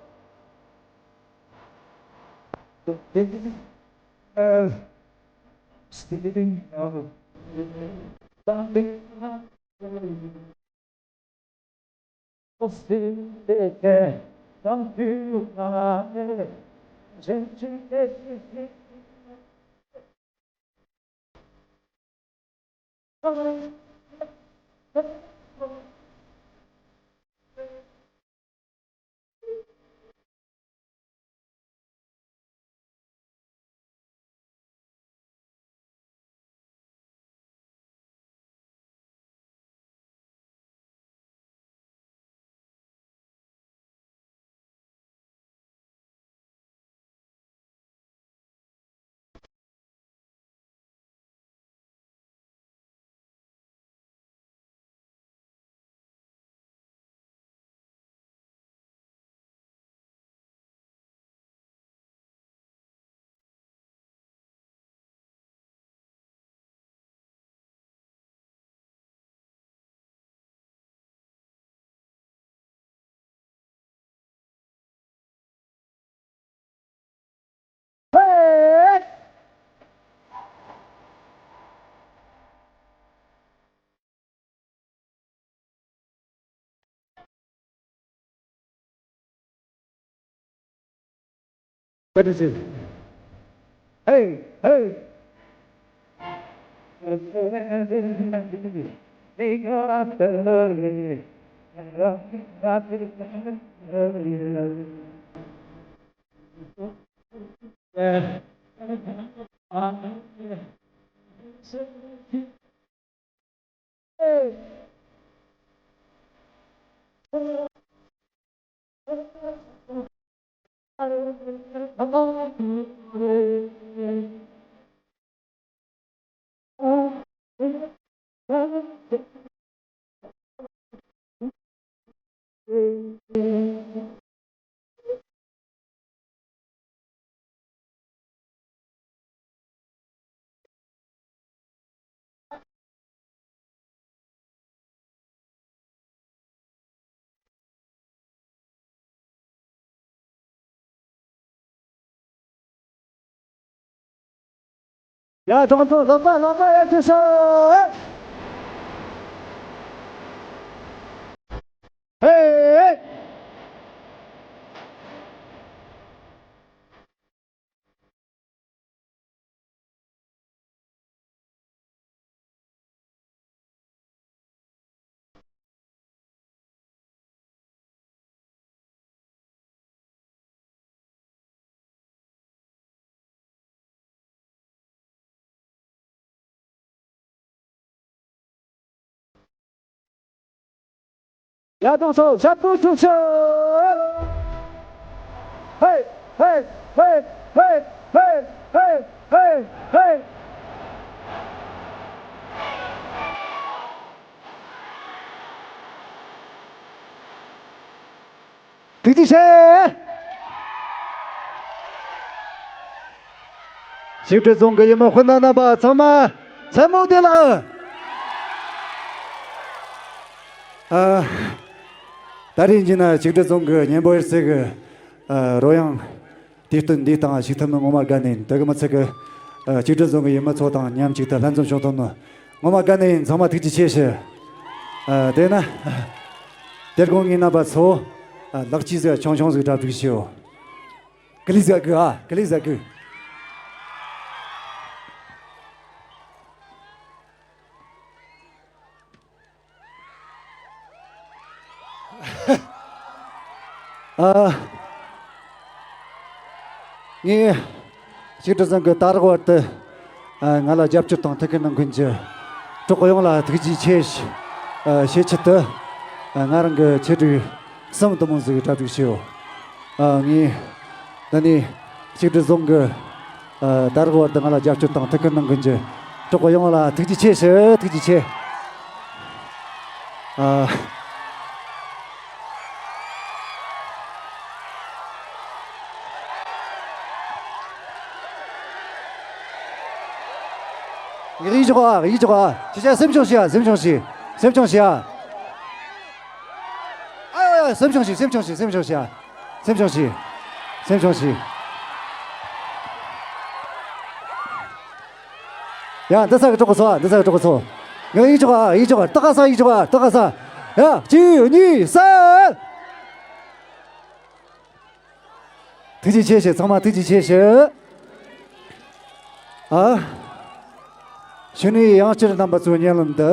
What is it? Hey, hey. ཡ། ཐོང་ཐོང་། ལོག་པ་ལོག་པ། ཡ། ཐུག་སོང་། ཧེ། ཡ་དང་སོ་ཞབས་པོ་ཞུ་ཤོག་ཧེ་ཧེ། ཐུགས་རྗེ་ཆེ། ཆིག་སྒྲིལ་རྫོང་གི་ཡུལ་མི་སྤུན་ཟླ་རྣམ་པ་ཚང་མ་མཚན་མོ་བདེ་ལེགས། ཨ། ད་རེས་ཡིན་ན་ཆིག་སྒྲིལ་རྫོང་གི་གཉན་པོ་གཡུ་རྩེ་གི་ཨ་རོལ་དབྱངས་དུས་སྟོན་འདིའི་སྟེང་ཞུགས་ཐུབ་ནི་ངོ་མ་དགའ་ནས་ཡིན། དེ་གི་མི་ཚད་གི་ཨ་ཆིག་སྒྲིལ་རྫོང་གི་ཡུལ་མི་ཚོ་དང་མཉམ་གཅིག་ཏུ་ལྷན་འཛོམས་བྱུང་ཐུབ་ནི་ངོ་མ་དགའ་ནས་ཡིན། ཚང་མ་ཐུགས་རྗེ་ཆེ་ཞུ། ཨ་དེས་ན་དེ་དགོང་ངའི་རྣམ་པ་ཚོ་ཨ་ལག་གཅིག་ཟིག་ཆུང་ཆུང་ཟིག་གྲ་སྒྲིག་ཞུ། ཀི་ལི་ཟ་གི་ཨ་ཀི་ལི་ཟ་གི། ཨ། ངས་ཆིག་སྒྲིལ་རྫོང་གི་ད་རག་བར་དུ་ཨ་ང་ལ་རྒྱབ་སྐྱོར་དང་ཐུགས་ཁུར་གནང་མཁན་གྱི་གྲོགས་ཡོངས་ལ་ཐུགས་རྗེ་ཆེ་ཞུ། ཨ་ཞུ་ཆེད་དུ་ཨ་ང་རང་གི་ཆེད་སྒྲིག་གསུམ་དུ་མོ་ཟིག་གྲ་སྒྲིག་ཞུ། ཨ་ངས་ད་ནི་ཆིག་སྒྲིལ་རྫོང་གི་ཨ་ད་རག་བར་དུ་ང་ལ་རྒྱབ་སྐྱོར་དང་ཐུགས་ཁུར་གནང་མཁན་གྱི་གྲོགས་པོ་ཡོངས་ལ་ཐུགས་རྗེ་ཆེ་ཞུ། ཐུགས་རྗེ་ཆེ། ཨ། ཡིག་ཆོག་ཨ། ཡིག་ཆོག་ཨ། ཁྱེད་ཅག་སེམས་ཆུང་བྱོས་ཨ། སེམས་ཆུང་བྱོས། སེམས་ཆུང་བྱོས་ཨ། ཨ་ཡ་ཡ། སེམས་ཆུང་བྱོས། སེམས་ཆུང་བྱོས། སེམས་ཆུང་བྱོས་ཨ། སེམས་ཆུང་བྱོས། སེམས་ཆུང་བྱོས། ཡ་འདི་ཚ་གི་གྲོགས་པོ་ཚོ་ཨ། འདི་ཚ་གི་གྲོགས་པོ་ཚོ། ངས་ཡིག་ཆོག་ཨ། ཡིག་ཆོག་ཨ། ཏག་ས་ཡིག་ཆོག་ཨ། ཏག་ས། ཡ་གཅིག་གཉིས་གསུམ། ཐུགས་རྗེ་ཆེ་ཞུ། ཚང་མ་ཐུགས་རྗེ་ཆེ་ཞུ། ཨ། གཞུག་ནས་ཡང་བསྐྱར་རྣམ་པ་ཚོའི་སྙན་ལམ་འདི།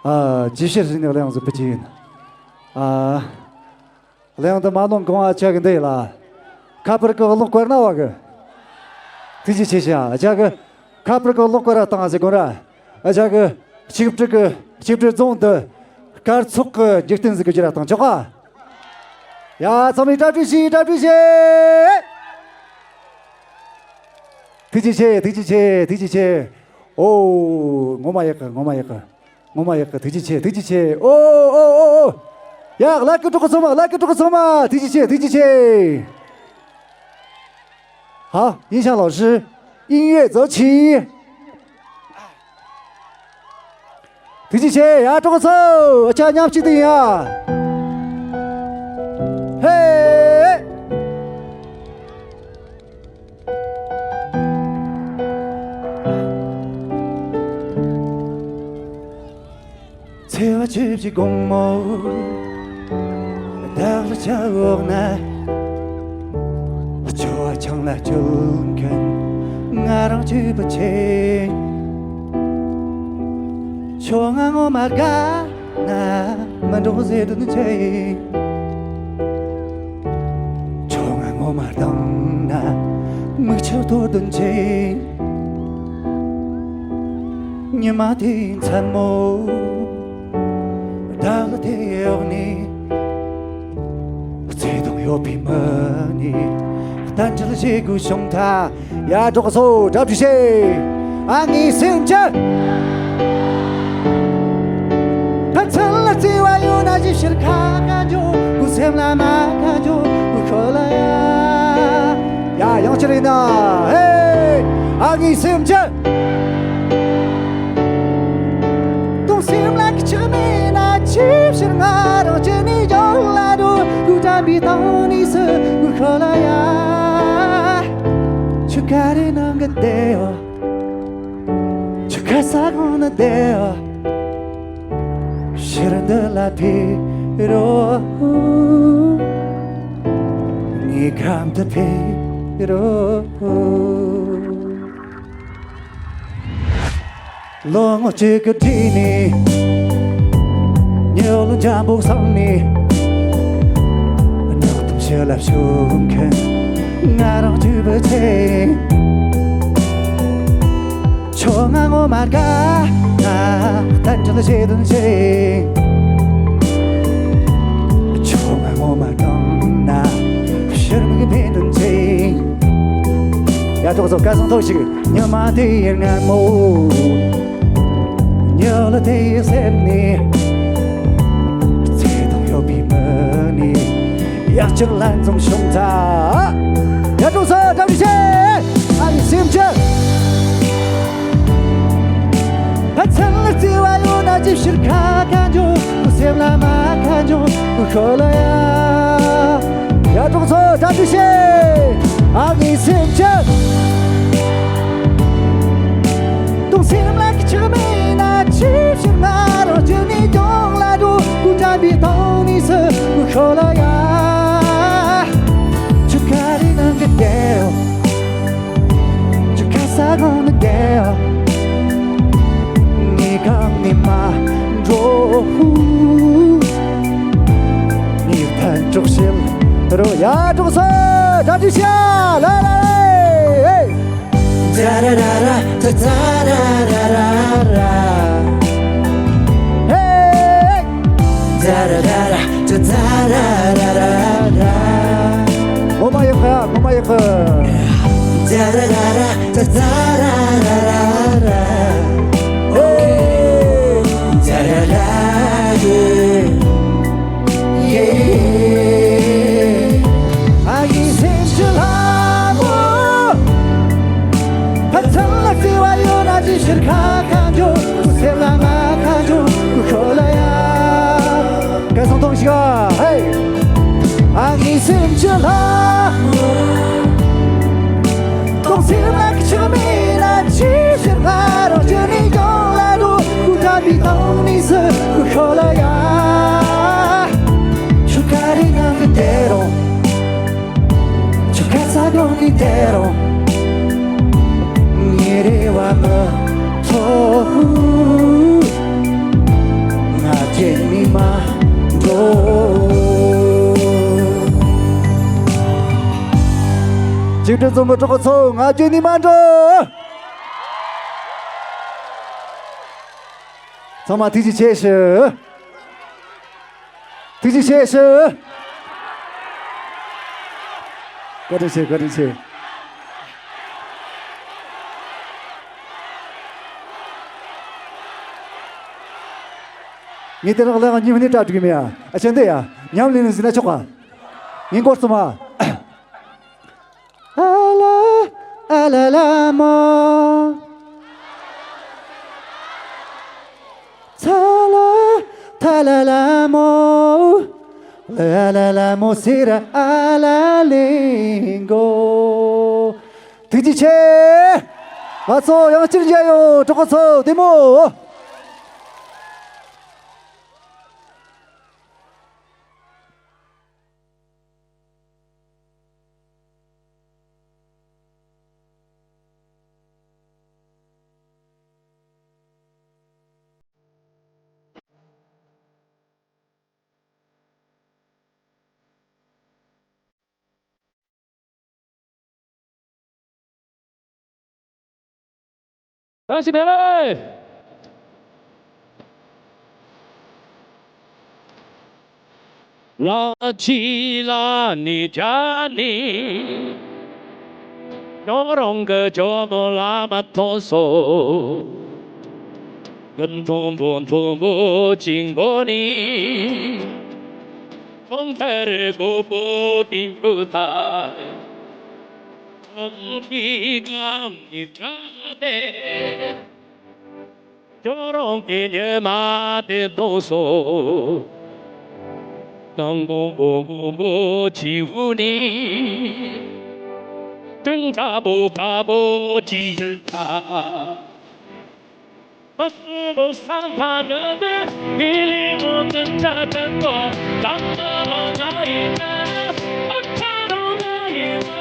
ཨ། རྗེས་ཤུལ་ཞུས་ནས་གླུ་དབྱངས་སུ་ཕུལ་གྱི་ཡིན། ཨ། གླུ་དབྱངས་འདི་མ་ལོན་གོང་ཨ་ཅག་གི་འདི་ཡིན་ལ། ཁ་པར་གི་གློག་སྐོར་ན་བ་གི། ཐུགས་རྗེ་ཆེ་ཞུ། ཨ་ཅག་གི་ཁ་པར་གི་གློག་སྐོར་ར་བཏང་ཟེར་གོ་ར། ཨ་ཅག་གི་ཆིག་སྒྲིལ་གི་ཆིག་སྒྲིལ་རྫོང་འདི་སྐར་ཚོགས་གི་འཇིག་རྟེན་ཟིག་གི་རྒྱུ་ར་བཏང་ཆོག་ག། ཡ་ཚང་མས་གྲ་སྒྲིག་བྱོས། གྲ་སྒྲིག་བྱོས། ཐུགས་རྗེ་ཆེ། ཐུགས་རྗེ་ཆེ། ཐུགས་རྗེ་ཆེ། ཨོ། ངོ་མ་ཡག་གི། ངོ་མ་ཡག་གི། ངོ་མ་ཡག་གི། ཐུགས་རྗེ་ཆེ། ཐུགས་རྗེ་ཆེ། ཨོ་ཨོ་ཨོ་ཨོ། ཡ་ཀླད་ཀོར་གྲོགས་པོ་ཚང་མ། ཀླད་ཀོར་གྲོགས་པོ་ཚང་མ། ཐུགས་རྗེ་ཆེ། ཐུགས་རྗེ་ཆེ། ཧ། 音响老师，音乐走起。 ཐུགས་རྗེ་ཆེ། ཡ་གྲོགས་པོ་ཚོ། ཨ་ཅག་མཉམ་གཅིག་ཏུ་ཡིན་ཨ། ཧེ། ཚེས་པ་བཅུ་བཞི་དགོང་མོ། བདག་ལ་ཆ་འོག་ན། ཆོ་བ་ཆང་ལ་བཅོལ་མཁན་ང་རང་གཅིག་པུ་ཆེ། ཁྱོད་ང་ངོ་མ་དགའ་ན་མི་འགྲོགས་ཟེར་དོན་ཆེ། ཁྱོད་ང་ངོ་མ་སྡང་ན་མིག་ཆུ་གཏོར་དོན་ཆེ། ཉི་མ་དེའི་མཚན་མོ། བདག་ལ་དེ་འོག་ནས། བརྩེ་དུང་ཡོད་པའི་མི་ནི་གཏན་འཇགས་བྱེད་དགོས་བྱུང་ཐལ། ཡ་གྲོགས་པོ་ཚོ། གྲ་སྒྲིག་བྱེད། ཨ་ངའི་སེམས་ཀྱི་ཕན་ཚུན་ལ་བརྩེ་བ་ཡོད་ན་ཞིབ་ཕྱིར་ཁ་ཁ་འཇོག་ཁུ་སེམས་ལ་མ་ཁ་འཇོག་ཁུ་ཁོ་ལ་ཡ། ཡ་ཡང་ཕྱིར་ཡིན་ན། ཧེ། ཨ་ངའི་སེམས་ཀྱི། དུང་སེམས་ལ་ཁྱི་མེད་ན་ཆེ་ཕྱིར་ང་རང་ཅི་ནས་ཡོང་ལ་འགྲོ། གུ་དྲན་པའི་སྟེང་ནས་སུ་གུ་ཁོ་ལ་ཡ། ཆུ་ཁ་རེ་ནང་གི་བདེ་བ། ཆུ་ཁ་ས་གང་ན་བདེ་བ། ཕྱིར་འདི་ལ་ཕེབས་རོགས། ངའི་ཁམས་དུ་ཕེབས་རོགས། ལོ་ངོ་གཅིག་གི་རྗེས་ནས། ཉི་འོད་འཇམ་པོ་བསམ་ནས། ནག་དུམ་ཕྱི་ལ་ཤོད་མཁན་ང་རང་གཅིག་པུ་ཆེ། ཁྱོད་ང་ངོ་མ་དགའ་ན་གཏན་འཇགས་བྱེད་དོན་ཆེ། ཡ། གྲོགས་ཚོ་སྐལ་བཟང་ཐོག་ཞིག་ཉི་མ་དེ་ཡི་སྔ་མོ། ཉི་ལ་དེ་ཡི་སེམས་ནས། ཚེ་དང་ཡོད་པའི་མི་ནི། ཡག་ཅིག་ལན་འཛོམས་བྱུང་ད། ཡ། གྲོགས་ཚོ་བཀྲ་ཤིས་བདེ་ལེགས། ཨ་ཡི་སེམས་ཅན། ཕ་ཚན་ལ་བརྩེ་བ་ཡོད་ན་ཅི་ཕྱིར་ཁ་ཁ་འཇོག་ཁུ་སེམས་ལ་མ་ཁ་འཇོག་ཁུ་ཤོ་ལ་ཡ། ཡ། གྲོགས་ཚོ་བཀྲ་ཤིས་བདེ་ལེགས། ཨ་ངའི་སེམས་ཅན། དུང་སེམས་ལ་ཁི་ཆག་མེད་ན་ཅི་ཕྱིར་ང་རང་རྒྱུ་ནི་གྱོང་ལ་འགྲོ་ཁུ་དྲན་པའི་དང་ནི་སུ་ཁུ་ཤོ་ལ་ཡ། ཆུ་ཁ་རི་ནང་གི་དེའོ། ཆུ་ཁ་ས་གང་ནི་དེའོ། ངས་གང་ནི་མ་འགྲོ་ཧུ། ངས་ཕན་གྲོགས་ཤིག་རོ་ཡ། གྲོགས་ཚོ་བཀྲ་ཤིས་བདེ་ལེགས། ལ་ལ་ལེ། ད་ར་ར་ར་ད་ད་ར་ར་ར་ར། ཧེ། ད་ར་ར་ར་ད་ད་ར་ར་ར་ར། ངོ་མ་ཡག་པ། ངོ་མ་ཡག་པ། ད་ར་ར་ར་ད་ད་ར་ར་ར་ར། ཧེ། ད་ར་ར་ར། ཡེ། ཨ་ཡི་སེམས་ཀྱི་ལྷ་མོ། ཕ་ཚང་ལ་བརྩེ་བ་ཡོད་ན་ཅི་ཕྱིར་ཁ་ཁ་འཇོག་ཁུ་སེམས་ལ་མ་ཁ་འཇོག་ཁུ་ཤོ་ལ་ཡ། སྐལ་བཟང་ཐོག་ཞིག་ཨ། ཧེ། ཨ་ངའི་སེམས་ཀྱི་ལྷ་མོ། དུང་སེམས་ལ་ཁི་ཆག་མེད་ན་ཅི་ཕྱིར་ང་རང་རྒྱུ་ནི་གྱོང་ལ་འགྲོ་ཁུ་དྲན་པའི་དང་ནི་སུ་ཁུ་ཤོ་ལ་ཡ། ཆུ་ཁ་རི་ནང་གི་དེ་རོ། ཆུ་ཁ་ས་གང་གི་དེ་རོ། ཉེ་རེ་བ་མི་ཚོ། ང་རྒྱལ་མི་མ་འགྲོ། ཆིག་སྒྲིལ་འཛོམས་པའི་གྲོགས་པོ་ཚོ། ང་རྒྱལ་ནི་མ་འགྲོ། ཚང་མ་ཐུགས་རྗེ་ཆེ་ཞུ། ཐུགས་རྗེ་ཆེ་ཞུ། བཀའ་དྲིན་ཆེ། བཀའ་དྲིན་ཆེ། ངས་དེ་རིང་ལས་ཀ་ཉིན་མོ་ནས་སྐྲ་བྲེགས་མེད་ཡ། ཨ་ཅེ་འདི་ཡ། ཉམས་ལེན་ནས་ཟིན་ན་ཆོག་ག་ངས་མགོ་རྩོམ་མ། ཨ་ལ་ཨ་ལ་ལ་མོ། ཚ་ལ་ཐ་ལ་ལ་མོ། ལ་ལ་ལ་མོ་སེ་ར་ཨ་ལ་ལེ་མགོ། ཐུགས་རྗེ་ཆེ། ང་ཚོ་ཡང་བསྐྱར་མཇལ་ཡོང་། གྲོགས་པོ་ཚོ་བདེ་མོ། བཀྲ་ཤིས་བདེ་ལེགས། ལ་ཅི་ལ་ནི་ཅ་ནི། ཉོ་རོང་གི་ཇོ་མོ་ལ་མ་ཐོང་སོ། ཀུན་མཐོང་བོ་མཐོང་བོ་ཅིང་གོ་ནི། ཁོང་ཐར་གོ་པོ་ཏིང་པུ་ཐ། ཁོང་གི་གང་ནི་ཅ་ནི། ཁྱོད་རང་གི་ཉི་མ་དེ་མཐོང་སོང་། དང་པོ་བོ་བོ་བོ་ཅི་བུ་ནི། ཀྲིན་ཀ་བོ་ཀ་བོ་ཅི་ཡིན་ཐ། མ་སུ་བོ་སང་ཕ་ནི་ནི་ལི་ལི་མོ་ཀྲིན་ཀ་ཀྲིན་ཀོ། དང་པོ་བོ་ང་ཡི་ན་ཨ་ཁ་རོ་ང་ཡི་བ།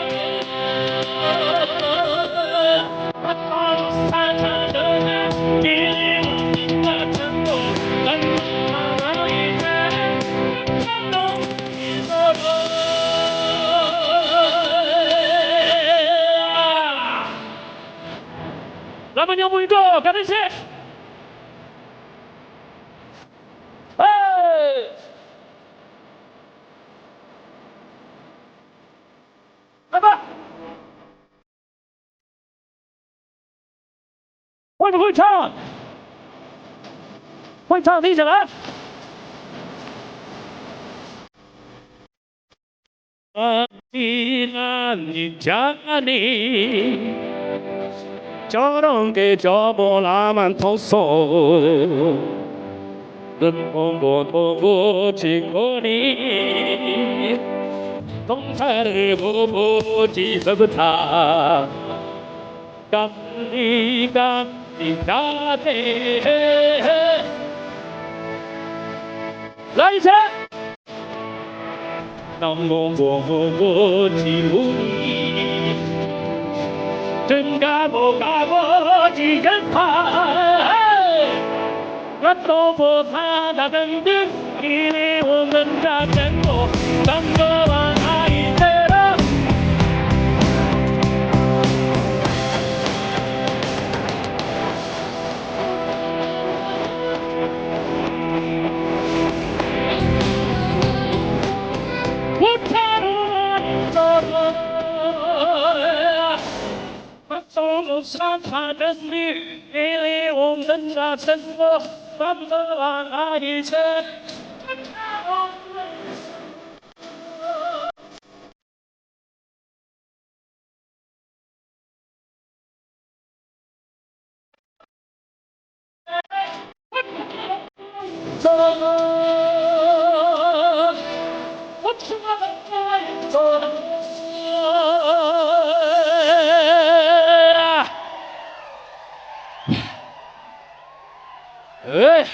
ལ་མ་ཉམས་པོ་ཡིན་འགྲོ། བཀའ་དྲིན་ཆེ། ཧེ། ཨ་ཕ། 会唱，会唱，听起来。 ཁྱོད་རང་གི་ཇོ་མོ་ལ་མ་མཐོང་སོང་། རིན་མཐོང་པོ་མཐོང་པོ་གཅིག་པོ་ནི། སྟོང་ཆ་རི་བོ་བོ་གཅིག་བབས་ཐལ། སྐམ་ནི་སྐམ་ནི་ད་དེ། ལ་ཡི་ཆེ། ནམ་མོ་མོ་མོ་མོ་ཅི་ཧུ་ནི། ཀྲིན་ཀ་མོ་ཀ་མོ་ཅི་ཡན་ཕ། ང་ཏོ་པོ་ཐ་ད་དན་དུ་ཨི་ལེ་འོ་མན་ཏྲ་ཅན་མོ་དམ་པ་བ་ང་ཡི་ཏེ་ར། ཨེ།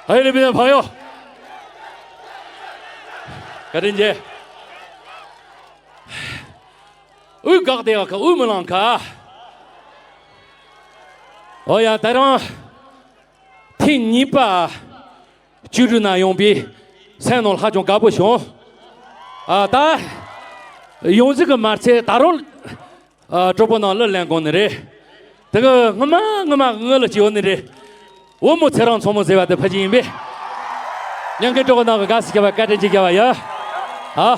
ཨ་ཡེ་ལེ་མི་ཡ་ཕ་ཡོ། བཀའ་དྲིན་ཆེ། དབུས་འགག་དེ་བ་ཁ་དབུས་མི་ལང་ཁ། ཨོ་ཡ་ད་རང་། ཐེངས་གཉིས་པ། བཅུ་དྲུག་ན་ཡོང་པའི་སེམས་ནང་ཧ་ཅང་དགའ་པོ་བྱུང་། ཨ་ད། ཡོང་ཟིག་གི་མ་ཚད་ད་རུང་། ཨ་གྲོགས་པོ་ནང་གླུ་ལེན་དགོས་ནི་རེད། དེ་གི་ངོ་མ་ངོ་མ་ངུ་ལ་སྐྱིད་ཡོད་ནི་རེད། བུ་མོ་ཚེ་རིང་མཚོ་མོ་ཟེར་བ་དེ་ཕ་གི་ཡིན་པས། ཉན་མཁན་གྲོགས་པོ་ནང་གི་དགའ་སི་རྒྱབ་བ་བཀའ་དྲིན་ཆེ་རྒྱབ་བ་ཡ། ཨ།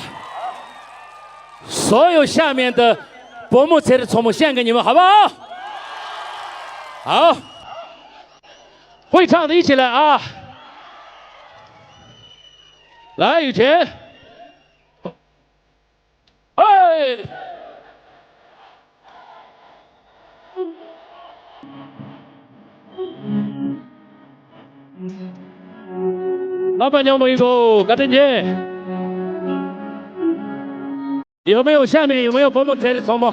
所有下面的 བུ་མོ་ཚེ་རིང་མཚོ་མོ་ཞེང་གི་ཉི་མ་ཧ་བ། ཨ། 会唱的一起来啊！来，雨辰。哎。老板娘们一个，干得你。 有没有下面有没有朋友在这冲吗？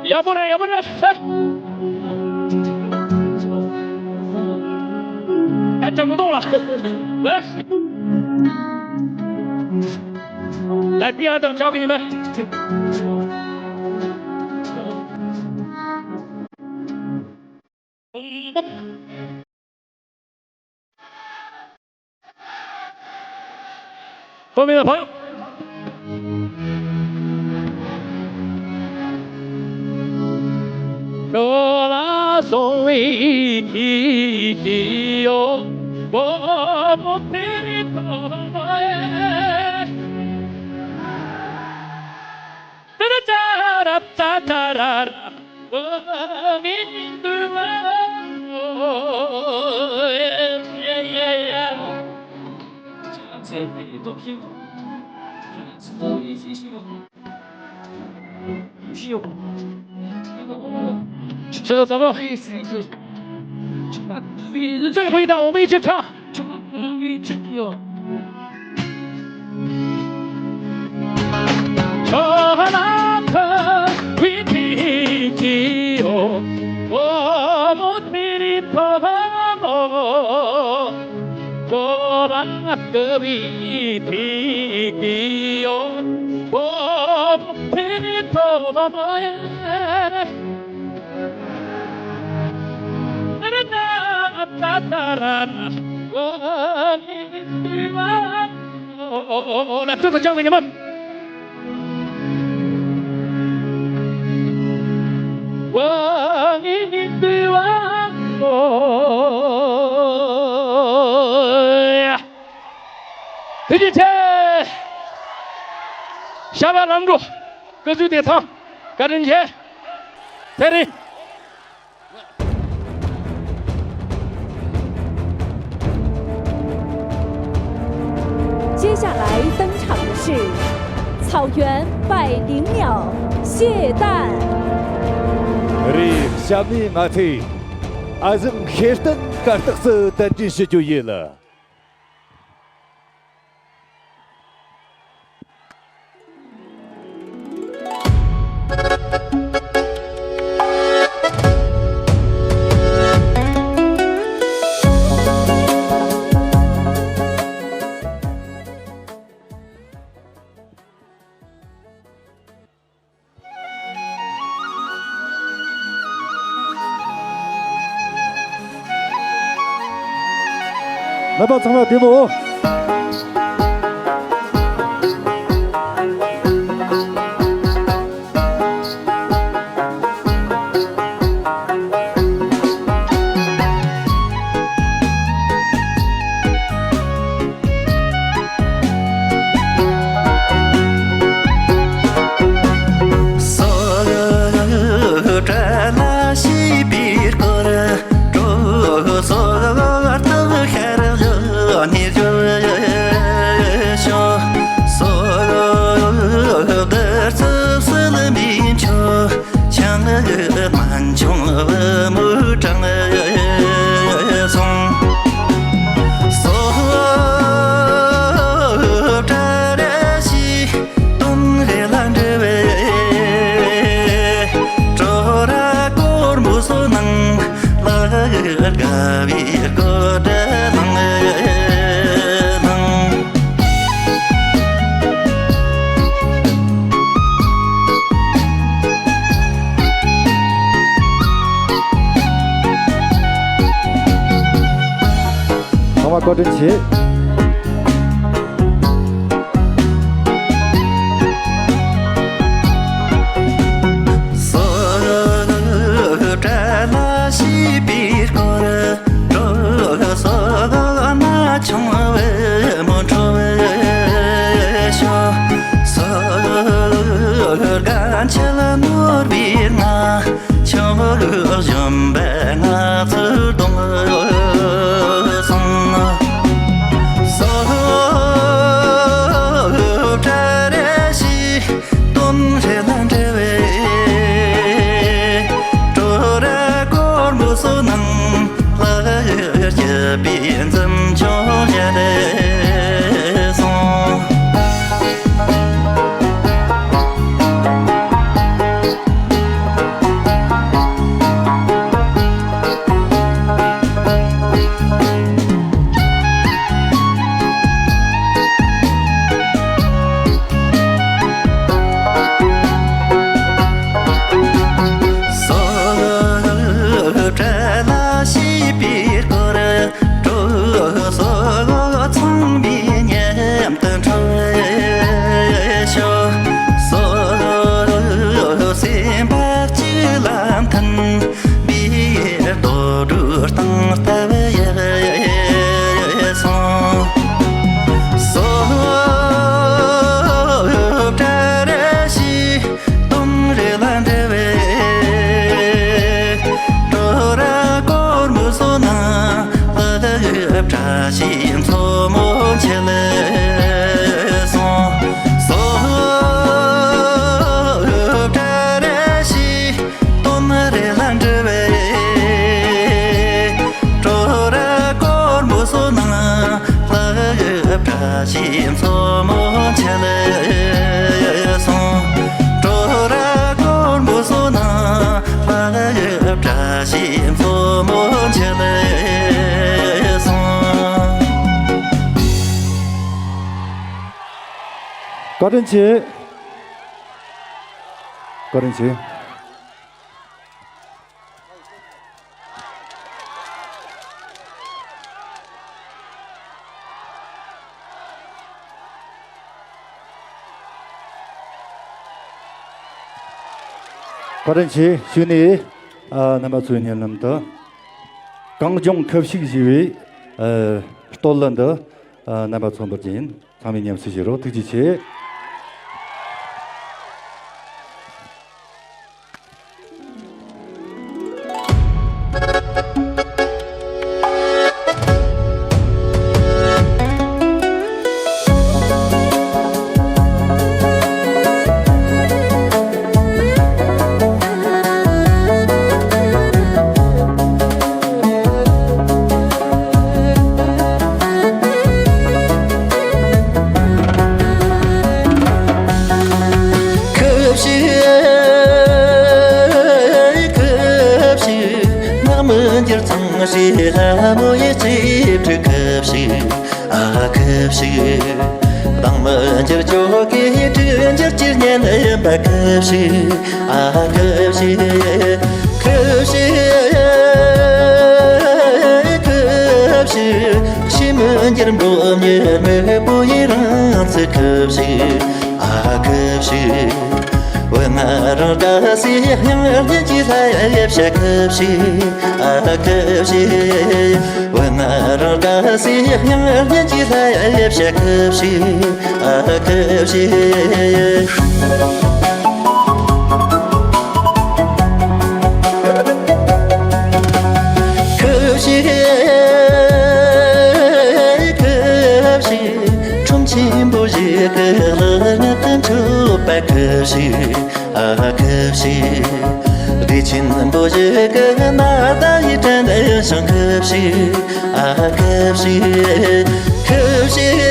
ཡག་པོ་རེད། ཡག་པོ་རེད། ཨེ། ཨེ། ཅང་མི་འདུག་ལ། ཨེ། ལ་ཏི་ཨ་དང་ཆགས་ཀྱི་ཡིན་པས། ཁོ་མི་ལ་ཕངས། ཁོ་ལ་སོང་བའི་ཡོ། བོ་བོ་དེ་རི་ཐོ་ཨེ། ཏ་ཏ་ཏ་ར་ཏ་ཏ་ར་ར། ལ་སྟོད་དུ་སྦྱང་བའི་ཉི་མ། ཐུགས་རྗེ་ཆེ། ཤ་བ་ལམ་འགྲོ། སྐུ་གཟུགས་བདེ་ཐང་། བཀའ་དྲིན་ཆེ། ཚེ་རིང་། 接下来登场的是草原百灵鸟谢旦。རེད། གཤམ་ནས་ང་ཚོས་ཨ་ཟམ་ཤེས་ལྡན་གར་སྟེགས་སུ་གདན་འདྲེན་ཞུ་རྒྱུ་ཡིན་ལ། རྣམ་པ་ཚང་མ་བདེ་མོ། ཚང་མ་བཀའ་དྲིན་ཆེ། ཞེས་མཚོ་མོ་མཇལ་སོང་། བཀའ་དྲིན་ཆེ། བཀའ་དྲིན་ཆེ། བཀའ་དྲིན་ཆེ། གཞུག་ནས་ཨ་རྣམ་པ་ཚོའི་སྙན་ལམ་དུ་གངས་ལྗོངས་ཁུ་བྱུག་ཞེས་པའི་ཨ་སྟོད་ལྭ་འདི་ཨ་རྣམ་པ་ཚོ་འབུལ་རྒྱུ་ཡིན། ཚང་མས་ཉམས་སུ་བཞེས་རོགས། ཐུགས་རྗེ་ཆེ། ཁུ་བྱུག་ཁུ་བྱུག་ནགས་མི་འགྱུར་ཚང་ཞེས་ལྷ་མོ་ཡི་རྩིབས་བྲི་ཁུ་བྱུག་ཨ་ཁུ་བྱུག་དྭངས་མི་འགྱུར་ཇོ་ཀའི་དྲུག་འགྱུར་གྱི་སྙན་པ་ཁུ་བྱུག་ཨ་ཁུ་བྱུག་ཁུ་བྱུག་ཁུ་བྱུག་ཤིང་མི་འགྱུར་འབུམ་ཉེར་མི་བུ་ཡི་རང་ཚུགས་ཁུ་བྱུག་ཨ་ཁུ་བྱུག་བུ་ང་རང་དགའ་སའི་དབྱངས་སྙན་གྱི་ལྷ་ཡབ་ཤ་ཁུ་བྱུག་ཨ་ཁུ་བྱུག་བུ་ང་རང་དགའ་སའི་དབྱངས་སྙན་གྱི་ལྷ་ཡབ་ཤ་ཁུ་བྱུག་ཨ་ཁུ་བྱུག་ཁུ་བྱུག་ཁུ་བྱུག་ཁྲོམ་ཆེན་པོ་ཞིག་གི་ལག་ངར་དུ་འཕྲོད་པ་ཁུ་བྱུག་ཨ་ཁུ་བྱུག་བདེ་ཆེན་པོ་ཞིག་གི་ནཱ་ད་ཡི་དྲན་ཞིང་ཁུ་བྱུག་ཨ་ཁུ་བྱུག་ཁུ་བྱུག་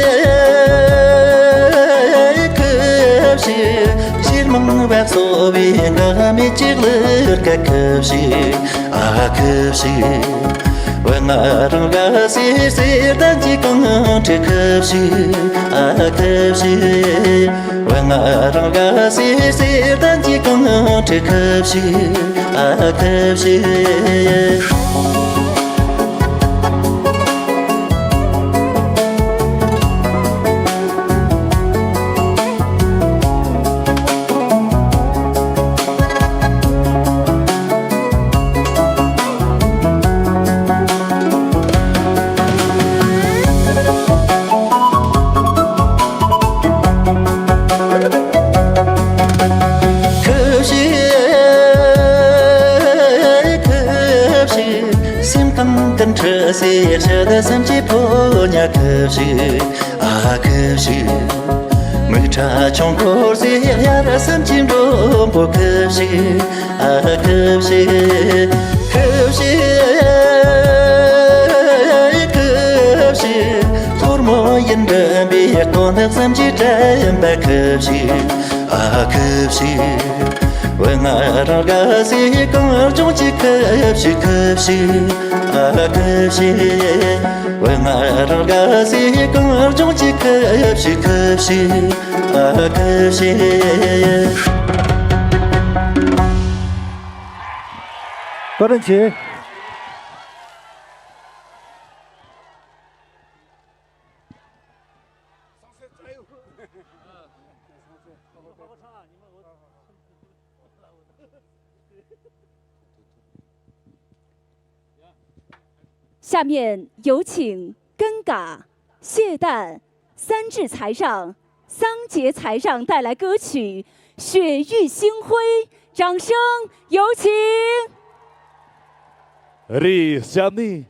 ཁུ་བྱུག་ཞིར་མང་བ་གསོ་བའི་འགག་མེད་ཅིག་ལུར་ཀ་ཁུ་བྱུག་ཨ་ཁུ་བྱུག་བུ་ང་རང་དགའ་སའི་གསེར་ལྡན་གྱི་གངས་ཁྲོད་ཁུ་བྱུག་ཨ་ཁུ་བྱུག་བུ་ང་རང་དགའ་སའི་གསེར་ལྡན་གྱི་གངས་ཁྲོད་ཁུ་བྱུག་ཨ་ཁུ་བྱུག་ཁུ་བྱུག་ཁུ་བྱུག་སེམས་གཏིང་གི་འཁྲི་སའི་ཞལ་ཟམ་གྱི་ཕོ་ཉ་ཁུ་བྱུག་ཨ་ཁུ་བྱུག་མིག་ཁྲ་ཆུང་འཁོར་སའི་དབྱར་ཟམ་གྱི་མགྲོན་པོ་ཁུ་བྱུག་ཨ་ཁུ་བྱུག་ཁུ་བྱུག་ཁུ་བྱུག་ལྷོར་མོ་ཡིན་འདྲ་བའི་སྟོད་ནག་ཟམ་གྱི་དྲན་པ་ཁུ་བྱུག་ཨ་ཁུ་བྱུག་བུ་ང་རང་དགའ་སའི་གངས་ལྗོངས་ཀྱི་ཁུ་བྱུག་ཁུ་བྱུག་ཨ་ཁུ་བྱུག་བུ་ང་རང་དགའ་སའི་གངས་ལྗོངས་ཀྱི་ཁུ་བྱུག་ཁུ་བྱུག་ཨ་ཁུ་བྱུག་བཀའ་དྲིན་ཆེ། 下面有请根嘎、谢旦、三智才让、桑杰才让带来歌曲《雪域星辉》，掌声有请。 རེད། གཤམ་ནས་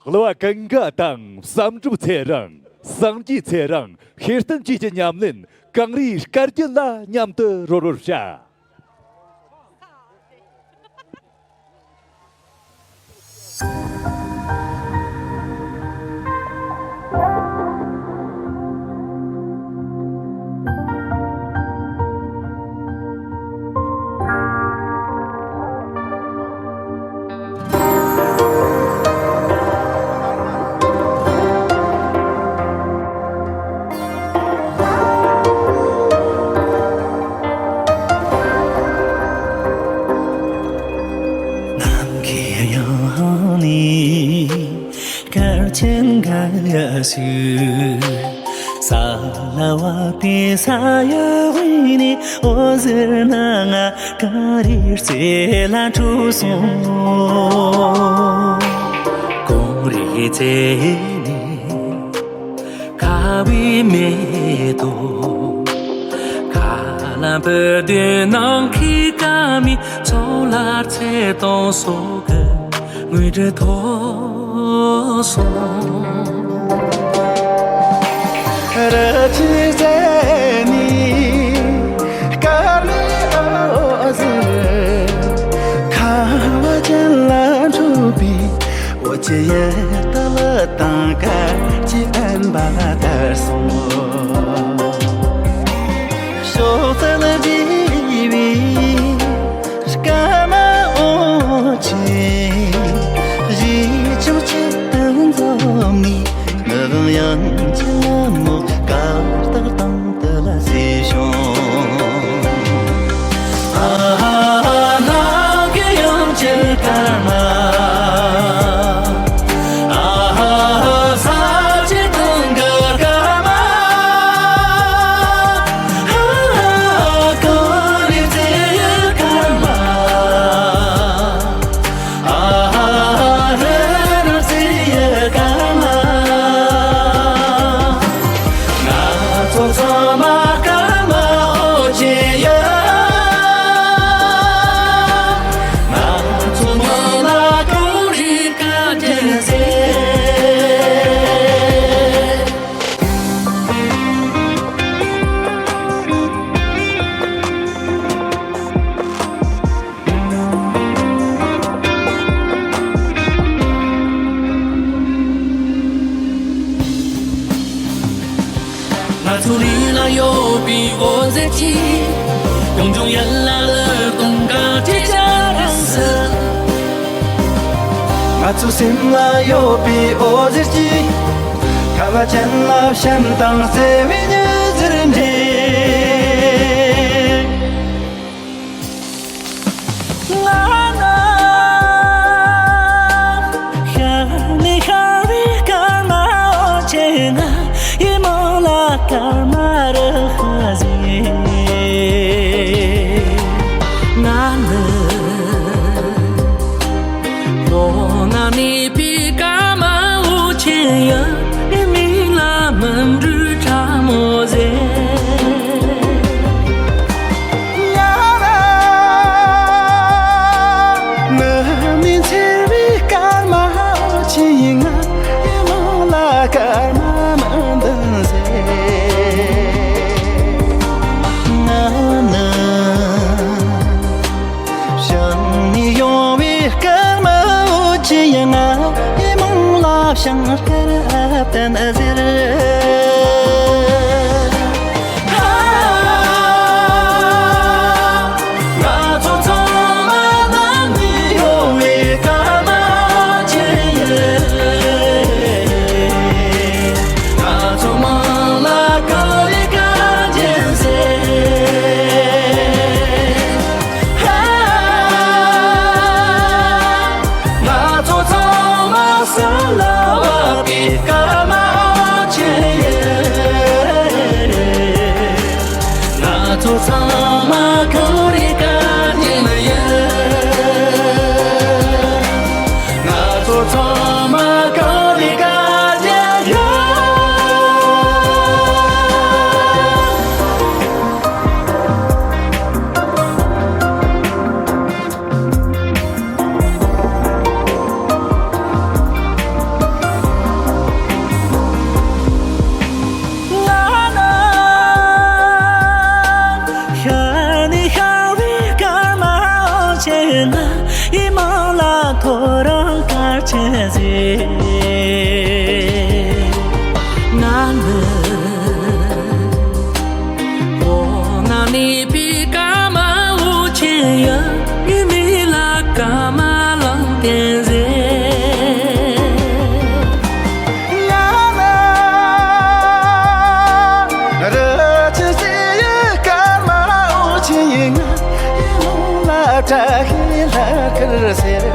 གླུ་བ་ཀུན་དགའ་དང་བསམ་གྲུབ་ཚེ་རིང་། སངས་རྒྱས་ཚེ་རིང་། ཤེར་བསྟན་བཅས་ཀྱི་ཉམས་ལེན་གངས་རིའི་སྐར་རྒྱན་ལ་མཉམ་དུ་རོལ་རོལ་བྱ། ནི་སྐར་ཆེན་འགའ་ཞིག་ས་ལ་བབས་པའི་ས་ཡ་བོད་ནས་འོད་ཟེར་སྣ་ལྔ་གངས་རིའི་རྩེ་ལ་འཕྲོས་སོང་། གངས་རིའི་རྩེ་ནས་ཁ་བའི་མེ་ཏོག་ཁ་ལ་འབུད་དུས་ནམ་མཁའི་སྐར་མའི་ཚོགས་ལ་ཚེ་དང་སྲོག་གི་དངོས་གྲུབ་ཐོབ་སོང་། རི་ཆུའི་རྩེ་ནས་སྐར་མའི་འོད་ཟེར་ཁ་བ་ཅན་ལ་འཕྲོས་པས། འོ་ཆུ་ཡི་རྟ་ལ་དང་དཀར་གྱི་པད་འབར་དར་སོང་། ཕྱོགས་བཅུ་ལ་བསྒྲིལ་བའི་སྐར་མ་འོད་ཆེན། གཞིས་ཆགས་ཆེད་དུ་འཛོམས་ནས། ངག་དབང་དབྱངས་ཅན་ལ་མོ་སྐར་རྟགས་དང་དུ་ལ་གཟིགས་བྱུང་། ཨ་ཧ་ཧ། ནམ་མཁའི་དབྱངས་ཅན་སྐར་མ། ཨ་ཧ་ཧ། ས་གཅིག་སྟེང་གི་སྐར་མ། ཨ་ཧ་ཧ། གངས་རིའི་རྩེ་ཡི་སྐར་མ། ཨ་ཧ་ཧ། རི་རབ་རྩེ་ཡི་སྐར་མ། ང་ཚོ་ཚང་མ་སྐར་མ་འོད་ཆེན་ཡིན། ང་ཚོ་མི་ལ་གངས་རིའི་སྐར་ཆེན་ཟེར། ང་ཚོ་རི་ལ་ཡོད་པའི་འོད་ཟེར་གྱིས། གངས་ལྗོངས་ཡར་ལ་ལུད་གཏོང་གར་ཁྲིད་བྱ་རིང་སྲིད། ང་ཚོ་སེམས་ལ་ཡོད་པའི་འོད་ཟེར་གྱིས། ཁ་བ་ཅན་ལ་བྱམས་དང་བརྩེ་བའི་མྱུར་མཛད་འདྲེན། ང་ནི་ཤར་ནས་ཤར་བའི་སྐར་མ་འོད་ཆེན་ང་། ཡིད་སྨོན་ལ་སྐར་མ་རུ་ཁ་ཟེར། ང་ནི་ལོ་ན་མེད་པའི་སྐར་མ་འོད་ཆེན་ཡིན། མིག་ལ་མུན་སྤྲུལ་ཁྲ་མོ་ཟེར། ང་རང་མི་མི་འཚེར་བའི་སྐར་མ་འོད་ཆེན་ཡིན། ང་ཡིད་སྨོན་ལ་སྐར་མ་མུན་ལྡུམ་ཟེར། ང་ནི་བྱང་ནས་ཡོང་བའི་སྐར་མ་འོད་ཆེན་ཡིན། ང་ཡིད་སྨོན་ལ་བྱང་སྐར་ཨ་བཏན་ཟེར། ང་ཚོ་ཚང་མ་ནང་ནས་ཡོང་བའི་སྐར་མ་འོད་ཆེན་ཡིན། ང་ཚོ་མི་ལ་གངས་རིའི་སྐར་ཆེན་ཟེར། ང་ཚོ་ཚང་མ་ས་ལ་བབས་པའི་སྐར་མ་འོད་ཆེན་ཡིན། ང་ཚོ་ཚང་མ་གངས་རིའི་སྐར་ཆེན་ཡིན། ང་ཚོ་ཚང་མ་གངས་རིའི་སྐར་ཆེན་ཡིན། ང་ནི་ཤར་ནས་ཤར་བའི་སྐར་མ་འོད་ཆེན་ང་། ཡིད་སྨོན་ལ་ཐོ་རངས་སྐར་ཆེན་ཟེར། ང་ནི་འོ་ན་གནས་པའི་སྐར་མ་འོད་ཆེན་ཡིན། ངའི་མིག་ལ་སྐར་མ་ལམ་སྟོན་ཟེར། ང་ནི་རི་ཆུ་རྩེ་ཡི་སྐར་མ་འོད་ཆེན་ཡིན། ང་ཡིད་སྨོན་ལ་བཀྲ་ཤིས་ལྷག་དཀར་ཟེར།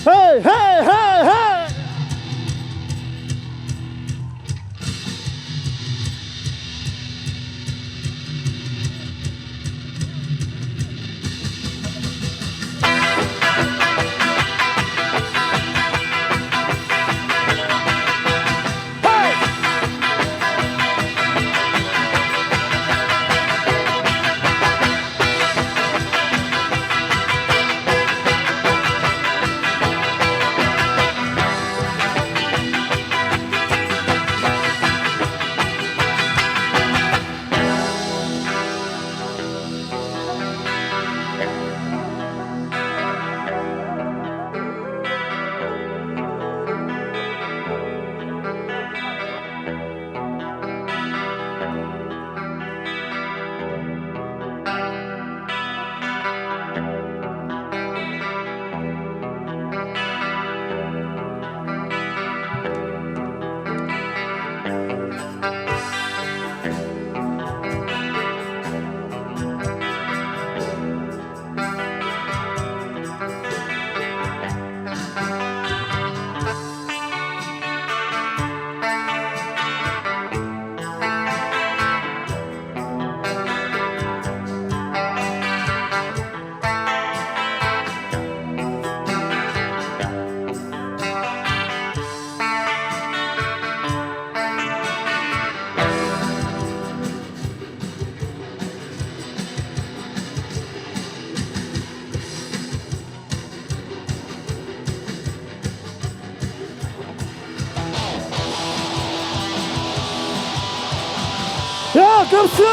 Hey, hey, hey, hey! སྐབས་སུ།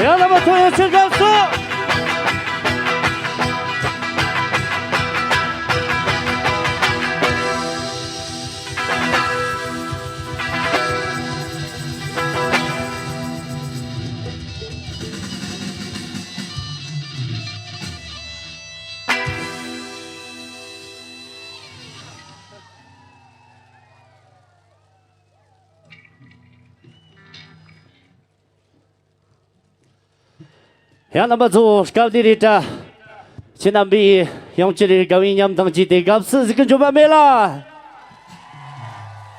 ཡང་རྣམ་པ་ཚོ་ཡོད་ཚད་སྐབས་སུ། ཡང་རྣམ་པ་ཚོ་སྐབས་འདི་རེད་དྲ། ཁྱེད་རྣམ་པས་ཡང་བསྐྱར་དགའ་བའི་ཉམས་དང་བཅས་ཏེ་དགའ་བསུ་ཟིག་གི་འཇོམས་པ་མེད་ལ།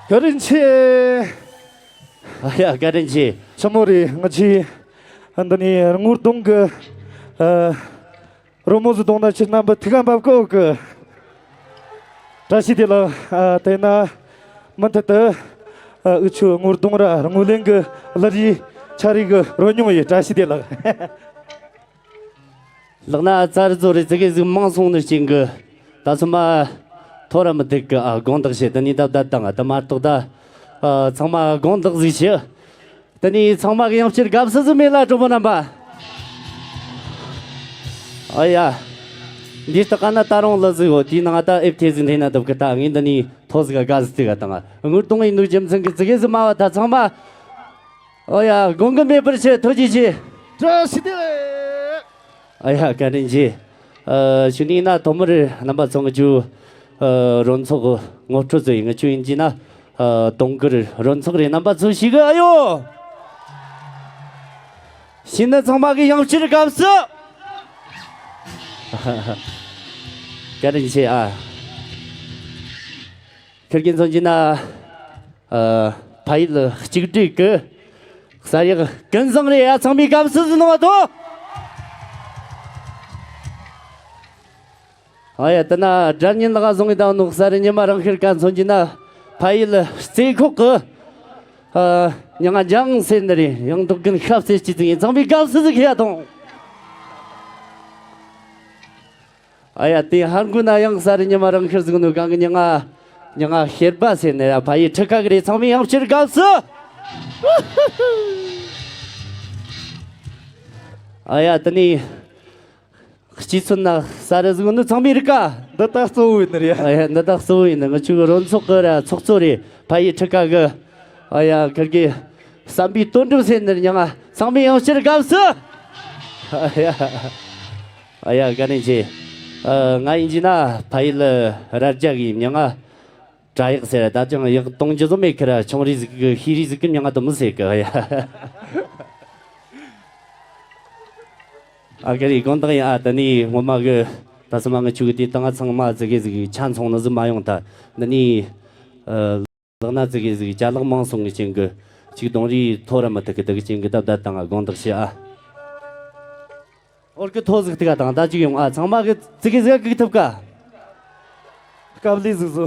བཀའ་དྲིན་ཆེ། ཨ་ཡ་བཀའ་དྲིན་ཆེ། ཆི་མོ་རེད། ང་ཆི་འདི་ནས་རྔུལ་གདོང་གི་ཨ། རོལ་མོ་ཟིག་གཏོང་ན་ཁྱེད་རྣམ་པ་ཐུགས་ཁ་འབབ་གོ་གི། བཀྲ་ཤིས་བདེ་ལེགས། ཨ། དེས་ན་མུ་མཐུད་དུ་ཨ། འུ་ཆོའི་རྔུལ་གདོང་ར་རྔུལ་ལེན་གི་གླུ་རིགས་ཆ་རིགས་གི་རོལ་མྱོང་ཡིན། བཀྲ་ཤིས་བདེ་ལེགས། ལགས་ན་ཙར་ཛོ་རེ་ཙི་གེ་ཟིག་མང་སོང་ནི་རྐྱེན་གི་ད་ཚོད་མ་ཐོ་ར་མི་ཐུག་གི། ཨ། དགོངས་དག་བྱེད། དེ་ནས་ད་བདའ་དང་ད་མ་གཏོགས་ད། ཨ། ཚང་མ་དགོངས་དག་ཟིག་བྱེད། དེ་ནས་ཚང་མ་གི་ཡང་བསྐྱར་དགའ་བསུ་ཟིག་མེད་ལ་གྲོགས་པོ་རྣམ་པ། ཨ་ཡ། འདི་ལྟ་ག་ན་ད་རུང་ལ་ཟིག་ཡོད། དེའི་ནང་ད་ཨེབ་ཐེ་ཟིག་འཐེན་ན་འདུག་གི། ད་ངས་འདི་ནས་ཐོ་ཟིག་ག་དགའ་བསུ་ཟིག་ག་དང་། རྔུལ་གདོང་ཡིན་ནོ་རྒྱུ་མཚན་གི་ཙི་གེ་ཟིག་མ་བ་ད་ཚང་མ། ཨོ་ཡ། དགོངས་གི་མེད་པར་ཆེ། ཐུགས་རྗེ་ཆེ། བཀྲ་ཤིས་བདེ་ལེགས། ཨ་ཡ་བཀའ་དྲིན་ཆེ། ཨ། ཞུ་ནི་ན་ཐོག་མར་རྣམ་པ་ཚོ་ང་ཆུ་ཨ། རོལ་ཚོགས་ངོ་སྤྲོད་ཚོ་ཡིན། ང་ཆུ་ཡིན་གྱི་ན་ཨ། དུང་དཀར་རོལ་ཚོགས་རེད། རྣམ་པ་ཚོ་ཞིག་གི་ཨ་ཡོ། ཤིན་ནི་ཚང་མ་གི་ཡང་བསྐྱར་དགའ་བསུ། བཀའ་དྲིན་ཆེ་ཨ། ཁིར་གིན་ཚོན་གྱི་ན། ཨ། ཕ་ཡུལ་གཅིག་སྒྲིལ་གི་གསར་ཡག་ཀུན་བཟང་རེད་ཡ། ཚང་མས་དགའ་བསུ་ཟིག་གནང་བ་དོ། ཨ་ཡ། དེ་ན་སྒྲ་སྙན་ལག་བཟུང་གི་དང་ནུག་གསར་ཉི་མ་རང་ཤེར་ཀ་མཚོན་གྱི་ན་ཕ་ཡུལ་རྩེ་ཁོག་གི། ཨ། ཉང་ང་འཇང་ཟེར་ནི་རེད། ཡང་དོག་གིན་ཤབ་ཟེར་སྐྱིད་ཚིག་ཡིན། ཚང་མས་དགའ་བསུ་ཟིག་ཁྱེད་ཡ་དང་། ཨ་ཡ། དེ་ཧར་འགུ་ན་ཡང་གསར་ཉི་མ་རང་ཤེར་ཟིག་ནུ་གང་གི་ཉང་ང་ཉང་ང་ཤེར་པ་ཟེར་ནི་ར་ཕ་ཡུལ་ཁྲི་ཁ་གི་རེད། ཚང་མས་ཡང་བསྐྱར་དགའ་བསུ། ཨ་ཡ། དེ་ནས། སྤྱི་ཚོད་ན་ས་ར་ཟིག་ནི་ཚང་མའི་རིག་ག། འདི་ལྟ་གཙོ་བོ་ཡིན་ནི་རེད། ཨ་ཡ། འདི་ལྟ་གཙོ་བོ་ཡིན་ནི། ང་ཆུ་རོལ་ཚོགས་གི་ར་ཚོགས་གཙོ་རེད། ཕ་ཡི་ཁྲི་ཀ་གི། ཨ་ཡ། ཁིར་གི་བསམ་པའི་དོན་འགྲུབ་ཟེར་ནི་ར་ཉང་ང་། ཚང་མས་ཡང་བསྐྱར་དགའ་བསུ། ཨ་ཡ། ཨ་ཡ། བཀའ་དྲིན་ཆེ། ཨ། ང་ཡིན་གྱི་ན་ཕ་ཡི་ལ་ར་རྒྱ་གི་ཉང་ང་། དྲ་ཡག་ཟེར་ད་ཅང་ཡག་གཏོང་རྒྱུ་བཟོ་མེད་ཁི་ར། ཆུང་རིགས་ཟིག་གི་ཤེས་རིག་ཟིག་གི་མྱིང་ང་དུ་མི་ཟེར་གི་ཡ། ཨ་ཀ་རི་དགོན་བདག་ཡིན། ཨ་ད་ནི་ངོ་མ་གི་ད་སི་མ་ངི་ཆུ་གི་དེ་ད་ང་ཚང་མ་ཙི་གེ་ཟིག་ཆ་ཚང་ནི་ཟིག་མ་ཡོང་ད། འདི་ནི་ཨ་ལག་ན་ཙི་གེ་ཟིག་ཅ་ལག་མང་སོང་གི་རྐྱེན་གི་ཅིག་གདོང་རིས་ཐོ་ར་མི་ཐུག་གི་དུ་གི་རྐྱེན་གི་ད་ད་ད་ང་དགོངས་དག་ཞུ་ཨ། ཨོར་གི་ཐོ་ཟིག་ཐུག་ག་དང་ད་ཅིག་ཡོང་ཨ། ཚང་མ་གི་ཙི་གི་ཟིག་གི་ཐུབ་ག། སྐབས་ལས་ཟིག་བཟོ།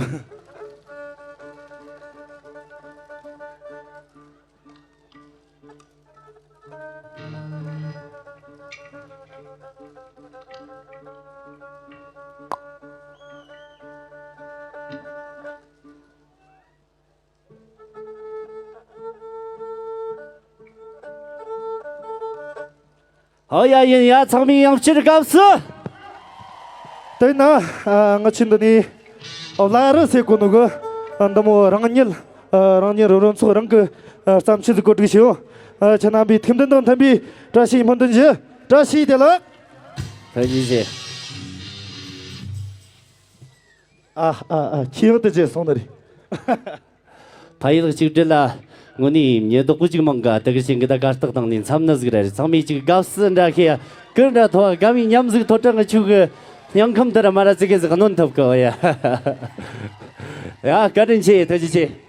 ཨོ་ཡ་ཡིན་ཡ། ཚང་མས་ཡང་བསྐྱར་དགའ་བསུ། དེ་ན་ཨ་ང་ཆུ་འདི་ནས་ཨོ་ལ་རི་ཟེར་གོ་ནོ་གི་ཨ་འདི་མོ་རང་ཉིད་ཨ་རང་ཉིད་རོ་རོ་ཚོགས་རང་གི་ཨ་བརྩམས་ཆོས་ཟིག་གོ་སྒྲིག་བྱས་ཡོད། ཨ་ཁྱེད་རྣམ་པའི་ཐུགས་འདུན་དང་མཐུན་པའི་བཀྲ་ཤིས་སྨོན་འདུན་ཞུ། བཀྲ་ཤིས་བདེ་ལེགས། ཐུགས་རྗེ་ཆེ། ཨ་ཨ་ཨ། ཁྱེད་ཡང་དེ་བྱས་སོང་ནི་རེད། ཕ་ཡུལ་གཅིག་སྒྲིལ་ལ་ དངོས་གནས་མྱི་རྡོག་པོ་གཅིག་མང་ག་དེ་གི་ཞིང་གི་ད་གར་སྟེགས་སྟེང་ནས་འཚམ་ནི་ཟིག་ར་རེད། ཚང་མས་ཅིག་དགའ་བསུ་འདྲ་ཤེས་ཡ་ཀུན་འདྲ་ཐོ་བ་དགའ་མི་ཉམས་ཟིག་ཐོ་གྲང་གི་ཆུ་གི་སྙིང་ཁམས་དེ་ར་མ་ར་ཙི་གེ་ཟིག་གནོན་ཐུབ་གི་ཡ། ཡ་བཀའ་དྲིན་ཆེ། ཐུགས་རྗེ་ཆེ།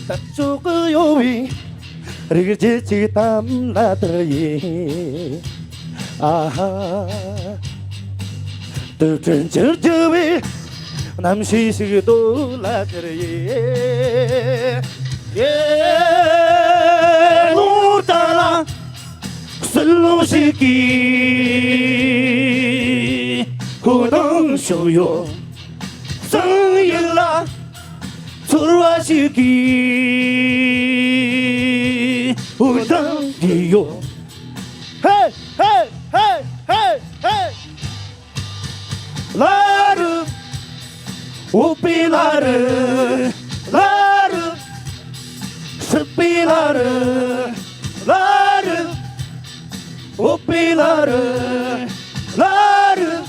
ད་ཚོགས་ཀྱི་ཡོད་པའི་རིག་བྱེད་ཅིག་གཏམ་ལ་དར་ཡིན། ཨ་ཧ། དུས་དྲན་ཕྱིར་རྒྱུ་བའི་རྣམ་ཤེས་ཤིག་རྡོ་ལ་དར་ཡིན། ཡེ་ལོ་ད་ལ་སྲིད་ལོ་ཞིག་གིས་ཁོ་དང་བྱུང་ཡོད། གསང་ཡུལ་ལ་ཚོར་བ་ཞིག་གིས་འུར་ལྡང་གི་ཡོད། ཧེ་ཧེ་ཧེ་ཧེ་ཧེ། ལ་རུ། འོ་པི་ལ་རུ། ལ་རུ། སྲིད་པའི་ལ་རུ། ལ་རུ། འོ་པི་ལ་རུ། ལ་རུ།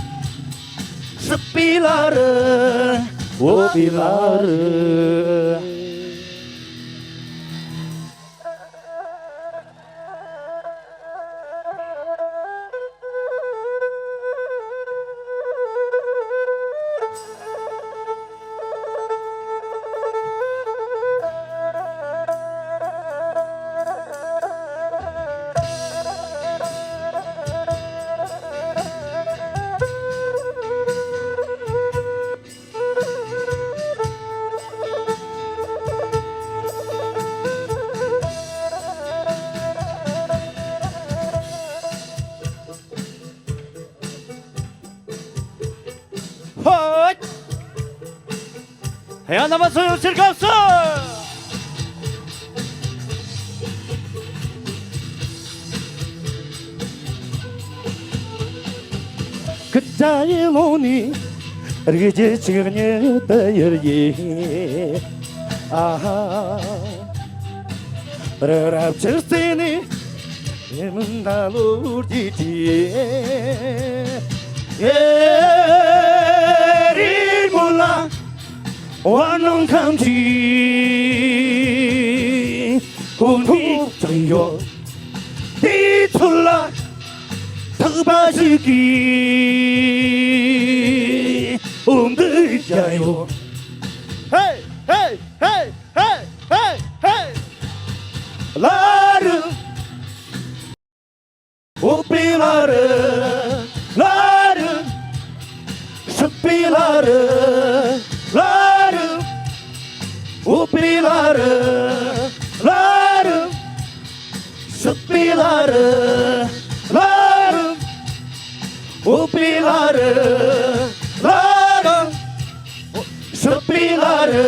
སྲིད་པའི་ལ་རུ། འོ་པི་ལ་རུ། ཧོ། ཡང་རྣམ་པ་ཚོ་ཡོང་ཕྱིར་སྐབས་སུ། ཁུ་ཙ་ཡི་ལོ་ནི་རིག་རྒྱུ་ཆིག་ཉི་ཏི་ཡུར་ཡི། ཨ་ཧ། རི་རབ་ཆུ་རྩེ་ནི་ཡི་མུན་ད་ལོ་རྒྱུ་ཅི། ཨེ་རི་མོ་ལ། བར་སྣང་ཁམས་ཀྱི་ཁོང་ཁྲོ་ཙམ་ཡོད། དེའི་ཚུལ་ལ་ཐག་པ་ཞིག་གིས་འོང་གི་བྱ་ཡོད། ཧེ་ཧེ་ཧེ་ཧེ་ཧེ་ཧེ། ལ་རུ། འོ་པི་ལ་རུ། ལ་རུ། སྲིད་པའི་ལ་རུ། ལ་རུ། འོ་པི་ལ་རུ། ལ་རུ། སྲིད་པའི་ལ་རུ། ལ་རུ། འོ་པི་ལ་རུ། ལ་རུ། སྲིད་པའི་ལ་རུ།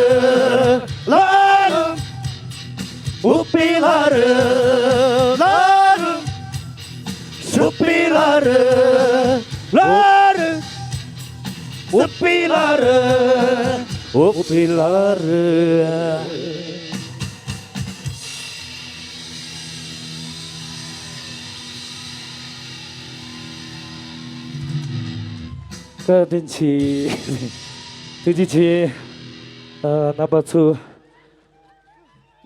ལ་རུ། འོ་པི་ལ་རུ། ལ་རུ། སྲིད་པའི་ལ་རུ། ལ་རུ། འོ་པི་ལ་རུ། འོ་པི་ལ་རུ། བཀའ་དྲིན་ཆེ། ཐུགས་རྗེ་ཆེ། ཨ། རྣམ་པ་ཚོ་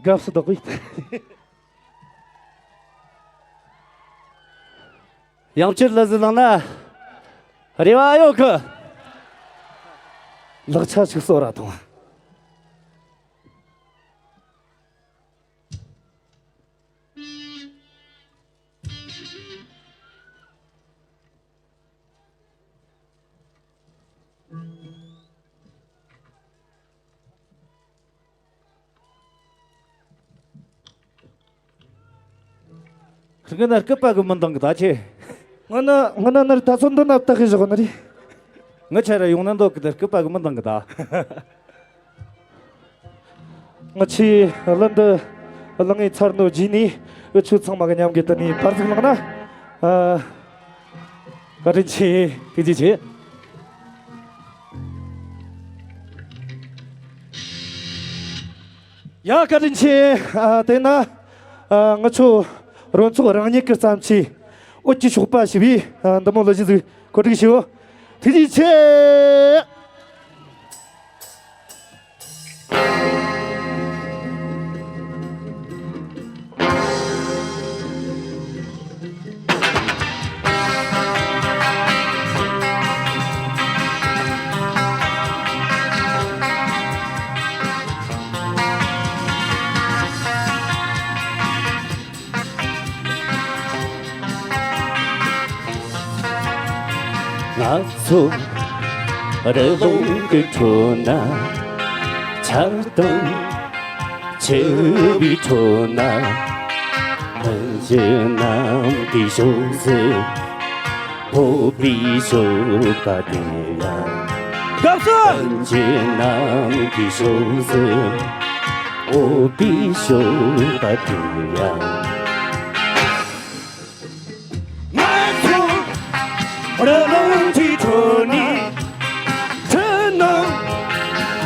དགའ་བསུ་དག་པོ། ཡང་བསྐྱར་ལ་ཟི་ལང་ན་རེ་བ་ཡོད་གི། ལག་ཆ་ཞིག་གསོ་ར་ཐོངས། སྔོན་ན་སྐུད་པ་གི་མི་འདང་གི་ད་ཆེ། སྔོན་ན་སྔོན་ན་ནར་ད་ཚོད་འདི་ན་བཏགས་གི་བཞག་ནི་རེད། ང་ཆ་ར་ཡོང་ན་འདོད་གི་དེ་སྐུད་པ་གི་མི་འདང་གི་ད། ང་ཆེ་གླུ་འདི་གླུ་ངའི་ཚར་ནོ་རྗེས་ནས་འུ་ཆོ་ཚང་མ་གི་མཉམ་གི་དེ་ནས་པར་ཟིག་བླངས་ན། ཨ། བཀའ་དྲིན་ཆེ། ཐུགས་རྗེ་ཆེ། ཡ། བཀའ་དྲིན་ཆེ། ཨ། དེ་ན། ཨ། ང་ཆོ་རོལ་ཚོགས་རང་ཉིད་ཀྱི་བརྩམས་ཆོས་འོད་ཀྱི་གཤོག་པ་ཞེས་པའི། ཨ། འདི་མོ་གླུ་གཞས་ཟིག་གོ་སྒྲིག་ཞུ། ཐུགས་རྗེ་ཆེ། ང་ཚོ་རི་ཀླུང་གི་ཁྲོད་ན། ཆར་དང་ཆུ་བོའི་ཁྲོད་ན། སྤུན་མཆེད་རྣམས་ཀྱི་ཕྱོགས་སུ། འཕོ་བའི་སྤྱོད་པ་དེ་ཡང་། སྐབས་སུ། སྤུན་མཆེད་རྣམས་ཀྱི་ཕྱོགས་སུ། འཕོ་བའི་སྤྱོད་པ་དེ་ཡང་། ང་ཚོ་རི་ཀླུང་གི་ཁྲོད་ནས། ཁྲི་ནང་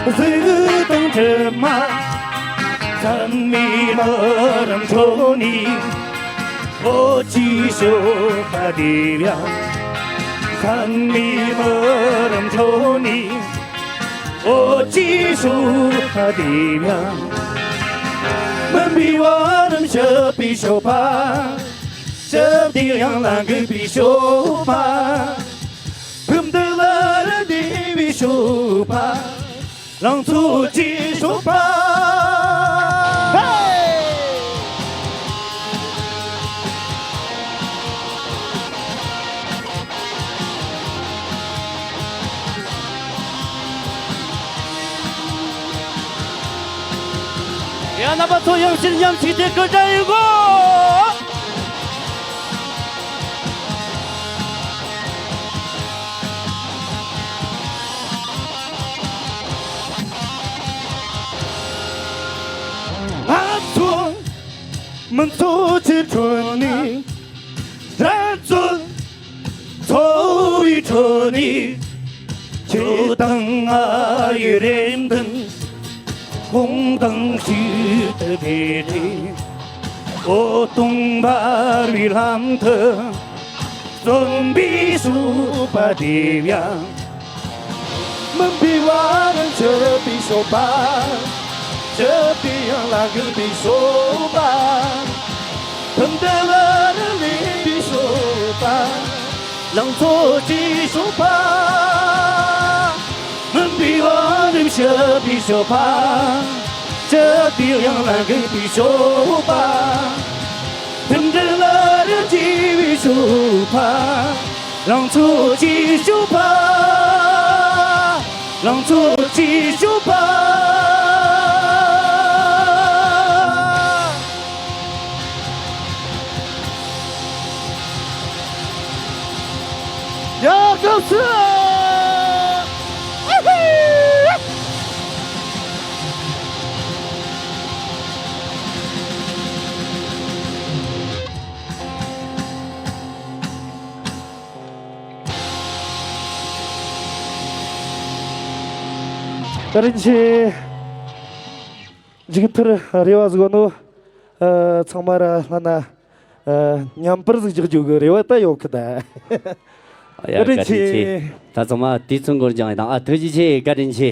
གཟིག་དང་གྲིབ་མ། མཚན་མོའི་མུན་རམ་ཁྲོད་ནས། འོད་ཀྱི་གཤོག་པ་རྒྱས་ཡང་། མཚན་མོའི་མུན་རམ་ཁྲོད་ནས། འོད་ཀྱི་གཤོག་པ་རྒྱས་ཡང་། མུན་པའི་བར་རམ་ཞི་བའི་སྤྱོད་པ། ཞི་བདེའི་གཡང་ལ་འགུག་པའི་སྤྱོད་པ། ཕུགས་འདུན་ལ་རིམ་བདེ་བའི་སྤྱོད་པ། ལང་ཚོ་གཅིག་སྤྱོད་པ། ཡ། རྣམ་པ་ཚོ་ཡང་ཕྱིར་མཉམ་ཞུགས་ཏེ་སྐུ་བཀྲ་ཡིན་གོ། ང་ཚོ་མི་ཚོགས་ཀྱི་ཁྲོད་ནས། འགྲན་རྩོད་འཚོ་བའི་ཁྲོད་ནས། ཁྱོད་དང་ང་ཡི་རེ་འདུན་གོང་དང་ཕྱུག་ཏུ་འཕེལ་ཏེ། འོད་སྟོང་འབར་བའི་ལམ་དུ། བརྩོན་པའི་སྤྱོད་པ་རྒྱས་ཡང་། མུན་པའི་བར་ན་ཞི་བའི་སྤྱོད་པ། ཞི་བདེའི་གཡང་ལ་འགུག་པའི་སྤྱོད་པ། ཕུགས་འདུན་ལ་རིམ་བདེ་བའི་སྤྱོད་པ། ལང་ཚོ་གཅིག་སྤྱོད་པ། མུན་པའི་བར་རིམ་ཞི་བའི་སྤྱོད་པ། ཞི་བདེའི་གཡང་ལ་འགུག་པའི་སྤྱོད་པ། མཐུན་སྒྲིལ་ལ་རིམ་གྱིས་པའི་སྤྱོད་པ། ལང་ཚོ་གཅིག་སྤྱོད་པ། ལང་ཚོ་གཅིག་སྤྱོད་པ། ཡ། སྐབས་སུ། བཀའ་དྲིན་ཆེ། མཇུག་མཐར་རེ་བ་ཟིག་ནོ། ཨ། ཚང་མ་ར་ལྷན་ན། ཨ། མཉམ་པར་ཟིག་རྒྱག་རྒྱུ་གི་རེ་བ་ད་ཡོད་གི་ད། ཡ། བཀའ་དྲིན་ཆེ། བཀའ་དྲིན་ཆེ། ད་ཚང་མ་དུས་ཚོད་འགོར་ཀྱང་ཡིན་དང་། ཨ། ཐུགས་རྗེ་ཆེ། བཀའ་དྲིན་ཆེ།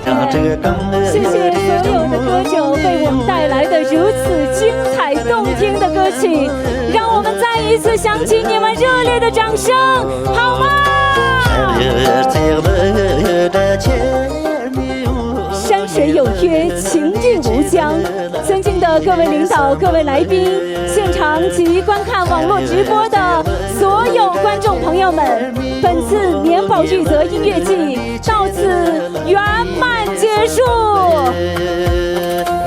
谢谢所有的歌手为我们带来的如此精彩动听的歌曲，让我们再一次响起你们热烈的掌声，好吗？山水有约，情欲无疆。尊敬的各位领导、各位来宾，现场及观看网络直播的所有观众朋友们，本次年保玉泽音乐季到此圆满结束。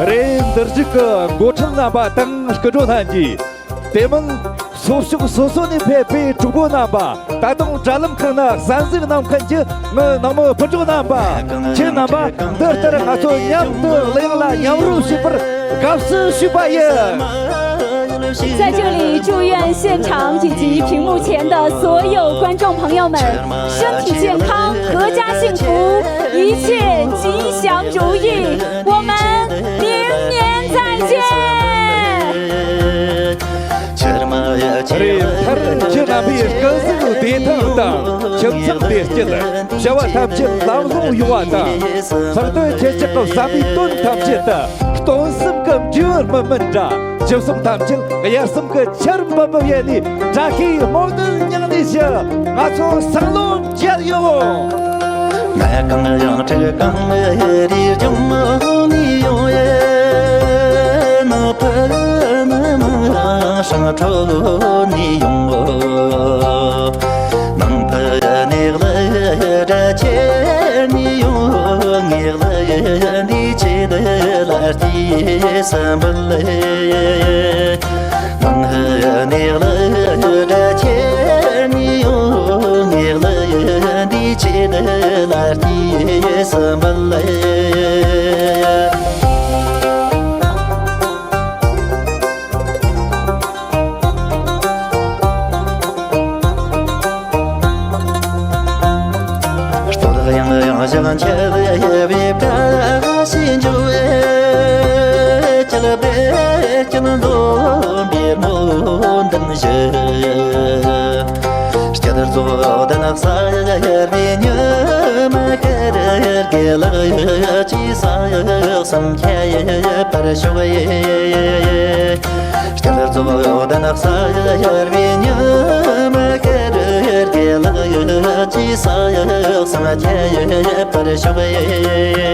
རེད། འདིར་བཞུགས་ཀྱི་འགོ་ཁྲིད་རྣམ་པ་དང་སྐུ་མགྲོན་ལྷན་རྒྱས། དེ་མིན་སོ་ཕྱོགས་སོ་སོ་ནས་ཕེབས་པའི་གྲོགས་པོ་རྣམ་པ། ད་དུང་དྲ་ལམ་ཁག་ན་གསན་གཟིགས་གནང་མཁན་གྱི་ངའི་ནང་མི་སྤུན་གྲོགས་རྣམ་པ། ཁྱེད་རྣམ་པ་འདི་ལྟར་ང་ཚོ་མཉམ་དུ་གླུ་དབྱངས་ལ་མཉམ་རོལ་བྱེད་པར་དགའ་བསུ་ཞུས་པ་ཡིན། 在这里祝愿现场以及屏幕前的所有观众朋友们身体健康，阖家幸福，一切吉祥如意。我们明年再见。 རེད། མཐར་ཁྱེད་རྣམ་པའི་སྐུ་གཟུགས་བདེ་ཐང་དང་ཁྱིམ་ཚང་བདེ་སྐྱིད། བྱ་བ་ཐམས་ཅད་ལམ་ལྷོང་ཡོང་བ་དང་། ཚེ་སྟོད་ཁྱེད་ཅག་གི་བསམ་པའི་དོན་ཐམས་ཅད་དུ་སྟོང་གསུམ་གྱི་འབྲས་བུ་སྨིན་མིན་འདྲ། ཁྱིམ་གསུམ་ཐམས་ཅད་དབྱར་གསུམ་གྱི་ཆར་འབབ་འབབ་ཡལ་ནས་བཀྲ་ཤིས་སྨོན་འདུན་མྱང་ནས་ཤི། ང་ཚོ་སང་ལོ་མཇལ་ཡོང་། ང་གང་ཡང་ཁྲིག་གང་རིག་འབྱུང་ནས་ཡོང་ཡེ། ནགས་ཕུ་ནུ་མི་ཧྲང་ཁྲོ་ནས་ཡོང་། ནང་ཕུ་ནས་ལ་སྒྲ་ཆེ་ནས་ཡོང་། ངས་ལ་འདི་ཆེ་ནི་ལ་ལྟོས་སམ་བལ། ནང་ཧི་ནས་ལ་སྒྲ་ཆེ་ནས་ཡོང་། ངས་ལ་འདི་ཆེ་ནི་ལ་ལྟོས་སམ་བལ། སྟོད་གཡང་གཡང་ཞིང་ཆེ་བའི་བཀྲ་ཤིས་འཇུ་བའི་ཅི་ལ་བེ་ཅི་ལ་འཛོམས་པའི་སྨོན་འདུན་ཞུ། སྐྱིད་རྫོགས་ལྡན་ས་ཡར་བའི་ཉི་མ་ཀར་དགེ་ལགས་ཀྱི་ས་ཡག་སམ་ཁྱད་པར་ཤོག་ཡེ། སྐྱིད་རྫོགས་ལྡན་ས་ཡར་བའི་ཉི་མ་ཀར་དགེ་ལགས་ཀྱི་ས་ཡག་སམ་ཁྱད་པར་ཤོག་ཡེ།